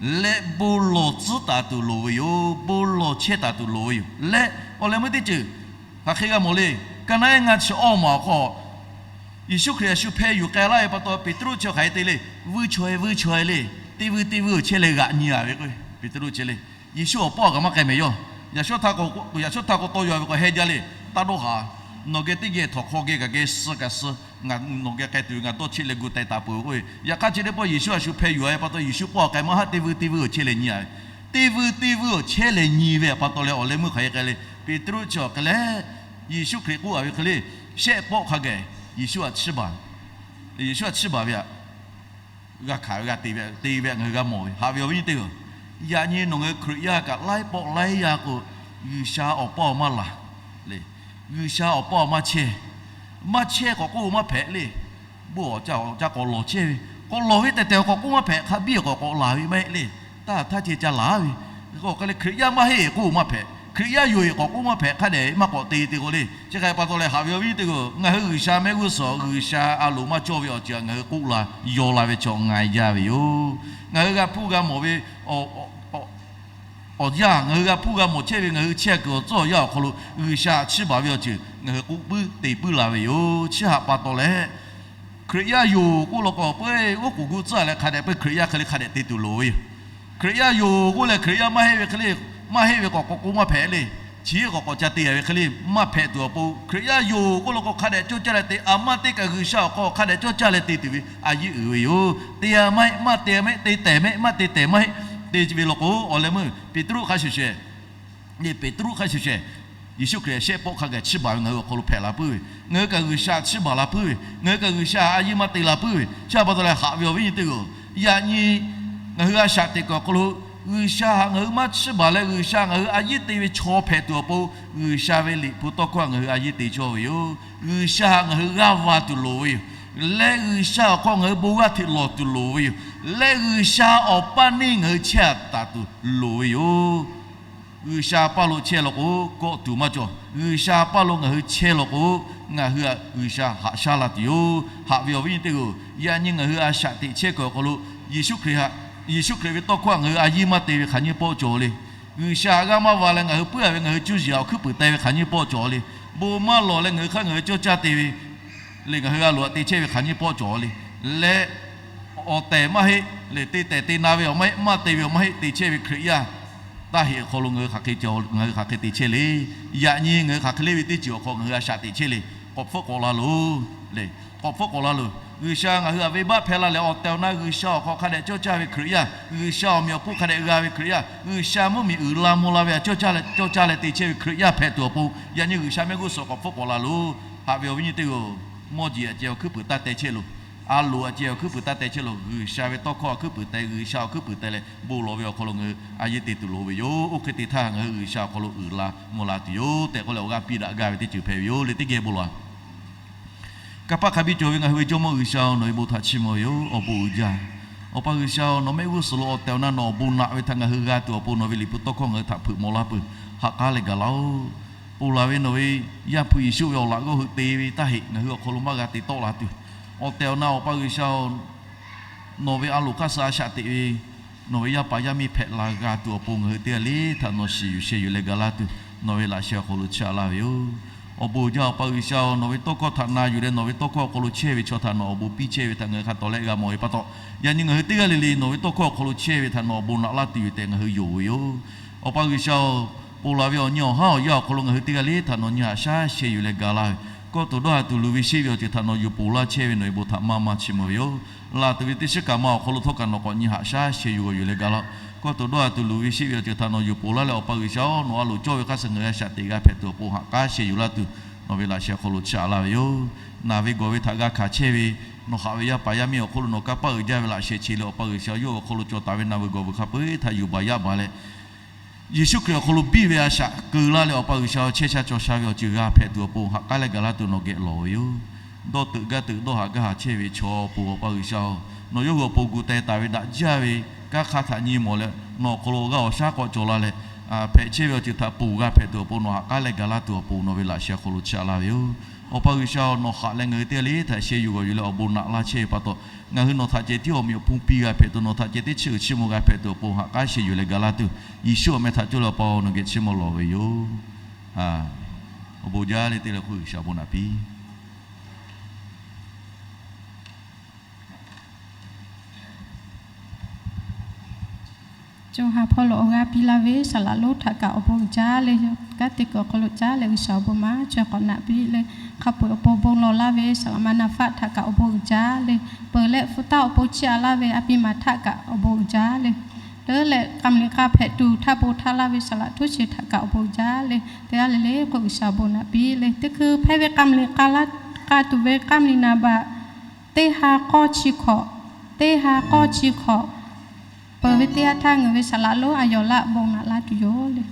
Leh bon lawˬ tcuhˉ taˍ tuˬ loˍ ve yoˬ. Bon lawˬ chehˇ taˍ tuˬ loˍ ve yoˬ. Leh awˬ leh meuˇ teˇ ceuˬ hk'aˬ hk'e g'a mawˬ le. Ka naˉ ehˉ ngaˇ chi awˇ maˬ awˬ hk'aw Yeˍsuˆ Hkriꞈ a shu hpeh yuˬ k'ai laˇ ve pa taw, Peˍtruˆ chi hk'aˬ hk'e te le, vuiˇ chaweh vuiˇ chaweh le, teˇ vuiˇ teˇ vuiˇ awˬ chehˇ leh g'aꞈ nyi-a ve k'o, Peˍtruˆ chi le, Yeˍsuˆ awˬ pawˆ kaꞈ maˇ k'ai mehˍ yawˇ. Yaꞈ shawˉ htaˇ k'o, yaꞈ shawˉ htaˇ k'o tawˇ yaw ve k'o heh jaˇ le, taˇ dawˇ haˍ. Nawˬ geh teˇ geh htawnˍ hk'aw geh kaꞈ geh suh kaꞈ suh, nawˬ geh k'ai tuˬ ve ngaˬ dawˇ cheˆ leh gu teh taˍ peuˬ k'o, yaꞈ hk'aˇ chi teˇ pawˆ Yeˍsuˆ a shu hpeh yuˬ-a ve pa taw Yeˍsuˆ pawˆ k'ai maˇ haˉ teˇ vuiˇ teˇ vuiˇ awˬ chehˇ leh nyi-a ve, teˇ vuiˇ teˇ vuiˇ awˬ chehˇ leh nyi ve pa taw leh awˬ leh meuˇ hk'aˬ hk'e k'ai le. Peˍtruˆ chi awˬ hk'e leh Yeˍsuˆ Hkriꞈ k'oˆ-a ve hk'e le, shehˆ pawˆ hk'a gaˬ Yeˍsuˆ htaꞈ chiˇ baˬ, Yeˍsuˆ htaꞈ chiˇ baˬ ve htaꞈ g'a hkanˍ ve g'a te ve te ve ngaˬ hui g'a mawˬ ve. Haꞈ ve awˬ viˉ nyi teˇ hpaˍ-oˬ, yaꞈ nyi nawˬ ngaˬ hui Hkriꞈ yaˇ kaꞈ laiˉ pawˆ laiˉ yaˇ k'o, G'uiˬsha awˬ pawˆ maˇ laˬ le. G'uiˬsha awˬ pawˆ maˇ chehˇ, maˇ chehˇ k'awꞈ k'oˆ maˇ hpehꞈ le. Bon awˬ ca k'awꞈ lawˬ chehˇ ve, k'awꞈ lawˬ ve tehꞈ tehˬ k'awꞈ k'oˆ maˇ hpehꞈ. Hk'a biˇ k'awꞈ k'awꞈ laˬ ve maˇ heˆ le. Taˇ htaˇ ceh ca laˬ ve, k'o hk'e leh Hkriꞈ yaˇ maˇ heˆ k'oˆ maˇ hpehꞈ, Hkriꞈ yaˇ yoˬ-e k'awꞈ k'oˆ maˇ hpehꞈ. Hk'a dehꞈ maˇ k'awꞈ te te k'o le. Chi hk'e pa taw leh haꞈ ve awˬ viˉ teˇ hpaˍ-oˬ, ngaˬ hui G'uiˬsha mehˆ g'uˇ suhˍ G'uiˬsha a loˍ maˇ cawˇ ve awˬ ceuˬ ngaˬ hui k'oˆ la yaw la ve chaw nga jaˇ ve yoˬ. Ngaˬ hui g'a hpuˇ g'a mawˬ ve awˬ yanˇ, ngaˬ hui g'a hpuˇ g'a mawˬ chehˇ ve ngaˬ hui chehˇ kuiˬ awˬ tcuhˉ awˬ yanˇ awˬ hk'aw lo G'uiˬsha htaꞈ chiˇ baˬ ve awˬ ceuˬ ngaˬ hui k'oˆ puiˉ te puiˉ la ve yoˬ. Chi htaꞈ pa taw leh Hkriꞈ yaˇ yoˬ k'oˆ law k'o, peuˬ oˉ k'oˍ gu tcuhˉ leh hk'a dehꞈ peuˬ Hkriꞈ yaˇ hk'e le hk'a dehꞈ te tuˬ loˍ ve yoˬ. Hkriꞈ yaˇ yoˬ k'oˆ leh Hkriꞈ yaˇ maˇ heˆ ve hk'e le, maˇ heˆ ve k'awꞈ k'awꞈ k'oˆ maˇ hpehꞈ le. Chi k'awꞈ k'awꞈ ca te-a ve hk'e le maˇ hpehꞈ tuˬ awˬ pon, Hkriꞈ yaˇ yoˬ k'oˆ law k'o hk'a dehꞈ cawˇ caˇ leh te, a maˇ teˇ kaꞈ G'uiˬsha awˬ hk'aw hk'a dehꞈ cawˇ caˇ leh te tuˬ ve a yiˇ uiˍ ve yoˬ. Te-a maˇ heˆ, maˇ te maˇ heˆ, te tehˬ maˇ heˆ, maˇ te tehˬ maˇ heˆ. Te ve law k'o, awˬ leh meuˇ Peˍtruˆ hk'a shuˍ shehˍ, Peˍtruˆ hk'a shuˍ shehˍ, Yeˍsuˆ Hkriꞈ shehˆ pawˆ hk'a gaˬ chiˇ baˬ ve ngaˬ hui awˬ hk'aw lo hpehꞈ la puiˉ ve, ngaˬ hui kaꞈ G'uiˬsha chiˇ baˬ la puiˉ ve, ngaˬ hui kaꞈ G'uiˬsha a yiˇ maˇ te la puiˉ ve, chi pa taw leh haꞈ ve awˬ viˉ nyi teˇ hpaˍ-oˬ, yaꞈ nyi ngaˬ hui a shaꞈ teꞈ kuiˬ awˬ hk'aw lo G'uiˬsha htaꞈ ngaˬ hui maˇ chiˇ baˬ leh G'uiˬsha ngaˬ hui a yiˇ te ve chaw hpehꞈ tuˬ awˬ pon, G'uiˬsha ve liꞈ hpu tawˇ hkawˇ htaꞈ ngaˬ hui a yiˇ te cawˇ ve yoˬ. G'uiˬsha htaꞈ ngaˬ hui g'aˇ va tuˬ loˍ ve yoˬ. Leh G'uiˬsha awˬ hk'aw ngaˬ hui bon g'aˇ hteꞈ lawˬ tuˬ loˍ ve yoˬ. Leh G'uiˬsha awˬ paˇ neˇ ngaˬ hui chehˇ-a taˍ tuˬ loˍ ve yoˬ. G'uiˬsha paˇ lo chehˇ law k'o, kawˆ tuˬ maˇ cawˬ. G'uiˬsha paˇ lo ngaˬ hui chehˇ law k'o, ngaˬ hui htaꞈ G'uiˬsha haꞈ shaˉ la tuˬ yoˬ. Haꞈ ve awˬ viˉ nyi teˇ hpaˍ-oˬ, yaꞈ nyi ngaˬ hui a shaꞈ teꞈ chehˇ kuiˬ awˬ hk'aw lo, Yeˍsuˆ Hkriꞈ htaꞈ, Yeˍsuˆ Hkriꞈ ve tawˇ hkawˇ htaꞈ ngaˬ hui a yiˇ maˇ te ve hk'aˬ nyiˇ pawˆ cawˬ le. G'uiˬsha htaꞈ g'aˇ maˇ va leh ngaˬ hui puiˉ-a ve ngaˬ hui cuˇ yiˍ awˬ hkuiˉ puiˍ teh ve hk'aˬ nyiˇ pawˆ cawˬ le. Bon maˇ lawˬ leh ngaˬ hui hk'aˇ ngaˬ hui cawˇ caˇ te ve le, ngaˬ hui a loˍ htaꞈ te chehˇ ve hk'aˬ nyiˇ pawˆ cawˬ le. Leh awˬ tehˬ maˇ heˆ le, te tehˬ te na ve awˬ maˇ heˆ, maˇ te ve awˬ maˇ heˆ, te chehˇ ve Hkriꞈ yaˇ taˇ heꞈ awˬ hk'aw lo ngaˬ hui hk'aˬ hk'e te chehˇ le. Yaꞈ nyi ngaˬ hui hk'aˬ hk'e le ve teˇ ceuˬ awˬ hk'aw ngaˬ hui a shaꞈ teꞈ chehˇ le. K'awꞈ hpfuhˆ k'awꞈ la loˬ le. K'awꞈ hpfuhˆ k'awꞈ la loˬ. G'uiˬsha ngaˬ hui htaꞈ venˇbaˆ hpehˇ laˇ leh awˬ tehˬ awˬ na G'uiˬsha awˬ hk'aw hk'a dehꞈ cawˇ caˇ ve Hkriꞈ yaˇ, G'uiˬsha awˬ meꞈ awˬ hponˇ hk'a dehꞈ g'a ve Hkriꞈ yaˇ, G'uiˬsha mvuhˇmiˬ uiˍ la mvuh la ve htaꞈ cawˇ caˇ leh, cawˇ caˇ leh te chehˇ ve Hkriꞈ yaˇ hpehꞈ tuˬ awˬ pon, yaꞈ nyi G'uiˬsha mehˆ g'uˇ suhˍ k'awꞈ hpfuhˆ k'awꞈ la loˬ. Haꞈ ve awˬ viˉ nyi teˇ hpaˍ-oˬ, mawˇ jeˬ htaꞈ ceh awˬ hkuiˉ puiˍ taˇ teh chehˇ loˬ. A loˍ htaꞈ ceh awˬ hkuiˉ puiˍ taˇ teh chehˇ loˬ. G'uiˬsha ve tawˇ hkawˇ awˬ hkuiˉ puiˍ teh, G'uiˬsha awˬ hkuiˉ puiˍ teh leh bon lawˬ ve awˬ hk'aw lo ngaˬ hui a yeˇ te tuˬ loˍ ve yoˬ. Oˇ hk'e te htaˇ ngaˬ hui G'uiˬsha awˬ hk'aw lo uiˍ la mvuh la tuˬ yoˬ tehꞈ k'oˆ leh awˬ g'aˇ piˇ daꞈ gaˇ ve teˇ ceuˬ hpehꞈ ve yoˬ le. Teˇ geh bon lawˬ-a. Kanˇ paˆ hk'a biˇ cawˬ ve ngaˬ hui ve Jawˇmawˇ G'uiˬsha-oˬ, nawˬ ve bon htaꞈ chiˇ mvuh ve yoˬ. Awˬ bon uiˍ jaˇ. Awˬ pa G'uiˬsha-oˬ, nawˬ mehˆ g'uˇ suhˍ lo awˬ tehˬ awˬ na nawˬ awˬ bon naꞈ ve htaꞈ ngaˬ hui g'a tuˬ awˬ pon nawˬ ve liꞈ hpu tawˇ hkawˇ ngaˬ hui htaꞈ hpeuꞈ maw laˇ peuˬ. Haꞈ k'aˉ leh gaˬ laˇ-oˆ. Ponˬ laˬ ve nawˬ ve Yaˇ hpu Yeˍsuˆ ve awˬ laꞈ g'awˇ hui te ve taˇ heꞈ ngaˬ hui awˬ hk'aw lo maˇ g'a te tawˆ la tuˬ, awˬ tehˬ awˬ na Awˬ pa G'uiˬsha-oˬ, nawˬ ve a loˍ hk'aˇ suh a shaꞈ teꞈ ve nawˬ ve yaˇ paˍ yaˇ miˇ hpehꞈ la g'a tuˬ awˬ pon ngaˬ hui teˇ g'aˇ le htaꞈ nawˬ shiˍ yuˬ sheh yuˬ leh ga laˇ tuˬ, nawˬ ve laꞈ sheh awˬ hk'aw lo chiˇ aꞈ laˇ ve yoˬ. Awˬ bon uiˍ jaˇ Awˬ pa G'uiˬsha-oˬ, nawˬ ve tawˇ hkawˇ htaꞈ na yuˬ leh nawˬ ve tawˇ hkawˇ awˬ hk'aw lo chehˇ ve chaw htaꞈ nawˬ awˬ bon piˇ chehˇ ve htaꞈ ngaˬ hui hk'a tawˍ leh g'a mawˬ ve pa taw, yaꞈ nyi ngaˬ hui teˇ g'aˇ le le nawˬ ve tawˇ hkawˇ awˬ hk'aw lo chehˇ ve htaꞈ nawˬ awˬ bon naꞈ laˇ tuˬ yoˬ tehꞈ ngaˬ hui yonˍ ve yoˬ. Awˬ pa G'uiˬsha-oˬ, ponˬ laˬ ve awˬ nyi awˬ haˉ awˬ yanˇ awˬ hk'aw lo ngaˬ hui teˇ g'aˇ le htaꞈ nawˬ nyi haꞈ shaˉ sheh yuˬ leh ga laˇ ve, kawˇ tuˬ dawˇ haˍ tuˬ luˬ ve sheˆ ve awˬ ceuˬ htaꞈ nawˬ yuˬ ponˬ laˇ chehˇ ve nawˬ ve bon htaꞈ maˇ maˇ chiˇ mvuh ve yoˬ. Laˬ tuˬ ve teˇ shiˉ kaꞈ ma awˬ hk'aw lo htawˇ kaꞈ nawˬ k'awꞈ nyi haꞈ shaˉ sheh yuˬ g'awˬ yuˬ leh ga laˇ-oˆ. Kawˇ tuˬ dawˇ haˍ tuˬ luˬ ve sheˆ ve awˬ ceuˬ htaꞈ nawˬ yuˬ ponˬ laˇ leh Awˬ pa G'uiˬsha-oˬ, nawˬ a loˍ cawˇ ve hk'aˇ suh ngaˬ hui a shaꞈ teꞈ g'a hpehꞈ tuˬ awˬ pon haꞈ k'aˉ sheh yuˬ laˇ tuˬ, nawˬ ve laꞈ sheh awˬ hk'aw lo chiˇ aꞈ laˇ ve yoˬ. Naˬ ve gawˬ ve htaꞈ g'a hkanˍ chehˇ ve, nawˬ haꞈ ve yaˇ paˍ yaˇ miˇ awˬ hk'oˆ lo nawˬ kanˇ paˆ uiˍ jaˇ ve laꞈ sheh che leh Awˬ pa G'uiˬsha yawˇ ve awˬ hk'aw lo cawˬ taˍ ve naˬ ve gawˬ ve hk'a peu-eˬ htaꞈ yuˬ baˬ yaˇ baˬ leh Yeˍsuˆ Hkriꞈ awˬ hk'aw lo biˇ ve a shaꞈ keu laˇ leh Awˬ pa G'uiˬsha chehˇ sha cawˬ sha ve awˬ ceuˬ g'a hpehꞈ tuˬ awˬ pon haꞈ k'aˉ leh gaˬ laˇ tuˬ nawˬ geh lawˬ ve yoˬ. Dawˇ teuꞈ gaˇ teuꞈ dawˇ haˍ gaˇ haˍ chehˇ ve chaw awˬ pon Awˬ pa G'uiˬsha-oˬ, nawˬ yawˇ hui awˬ pon gu teh taˍ ve daꞈ jaˇ ve kanˉ hk'aˇ htaꞈ nyi mawˬ leh nawˬ awˬ hk'aw lo g'a awˬ shaˉ k'awꞈ cawˬ la leh hpehꞈ chehˇ ve awˬ ceuˬ htaꞈ ponˬ g'a hpehꞈ tuˬ awˬ pon nawˬ haꞈ k'aˉ leh gaˬ laˇ tuˬ awˬ pon nawˬ ve laꞈ sheh awˬ hk'aw lo chiˇ aꞈ laˇ ve yoˬ. Awˬ pa G'uiˬsha-oˬ, nawˬ haꞈ leh ngaˬ hui teˇ g'aˇ le htaꞈ sheh yuˬ g'awˬ yuˬ leh awˬ bon naꞈ laˇ chehˇ ve pa taw, ngaˬ hui nawˬ htaꞈ ceh tiˉ awˬ meꞈ awˬ hponˇ piˇ g'a hpehꞈ tuˬ, nawˬ htaꞈ ceh tiˉ chiˇ uiˍ chiˇ mvuh g'a hpehꞈ tuˬ awˬ pon haꞈ k'aˉ sheh yuˬ leh gaˬ laˇ tuˬ, Yeˍsuˆ awˬ meh htaꞈ cawˇ leh Awˬ pa-oˬ, nawˬ geh chiˇ mvuh lawˬ ve yoˬ. Awˬ bon jaˇ le teˇ leh hk'oˆ G'uiˬsha awˬ bon naꞈ piˇ. Cawˬ ha hpawˇ lo awˬ g'aˇ piˇ laˇ ve saˍ laꞈ lonˉ htaꞈ kaꞈ awˬ bon uiˍ jaˇ le. Kanˉ te kuiˬ awˬ hk'aw lo caˉ leh G'uiˬsha awˬ bon maˇ chaweh k'awꞈ naꞈ piˇ le. Hk'a peu-eˬ awˬ pon bon lawˬ laˇ ve saˍ laꞈ ma na faˆ htaꞈ kaꞈ awˬ bon uiˍ jaˇ le. Peuˬ leh hpu taˇ awˬ pon chiˇ aꞈ laˇ ve a piˇ ma htaꞈ kaꞈ awˬ bon uiˍ jaˇ le. Leuˉ leh k'a mli k'a hpehꞈ tuˬ htaˇ bon htaˇ laˇ ve saˍ laꞈ htoˇ sheˍ htaꞈ kaꞈ awˬ bon uiˍ jaˇ le. Teˇ g'aˇ le le k'o G'uiˬsha awˬ bon naꞈ piˇ le. Teˇ hkui hpehˇ ve k'a mli k'a laˇ, k'a tuˬ ve k'a mli naˍ baꞈ teˇ ha k'awˇ chi hkawꞈ, teˇ ha k'awˇ chi hkawꞈ, peuˬ ve teˇ yanˇ htaˇ ngaˬ hui ve saˍ laꞈ lonˉ a yawˬ laˆ bon naꞈ laˇ tuˬ yoˬ le.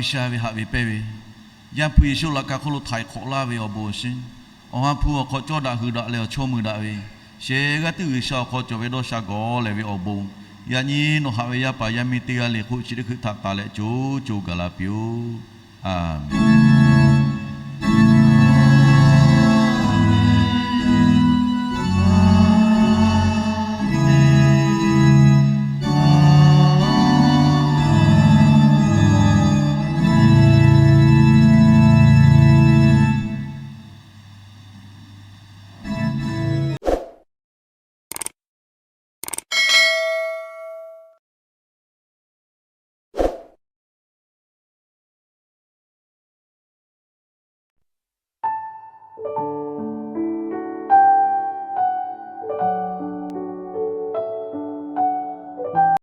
G'uiˬsha ve haꞈ ve pehnˇ ve, Yaˇ hpu Yeˍsuˆ laꞈ ka hk'oˆ lo htaiˍ hk'awꞈ laˇ ve awˬ bon awˬ shinˉ, Awˬ ha hpu awˬ hk'aw cawˇ daꞈ hui daꞈ leh awˬ chawˇ mui daꞈ ve, shehˍ g'aˇ tiˉ G'uiˬsha awˬ hk'aw cawˬ ve dawˇ sha gawˬ lehˬ ve awˬ bon, yaꞈ nyi nawˬ haꞈ ve yaˇ paˍ yaˇ miˇ teˇ g'aˇ le hk'oˆ chi teˇ hkui htaꞈ taˍ leh co co gaˬ la piˇ-oˆ. Aˍmenˍ.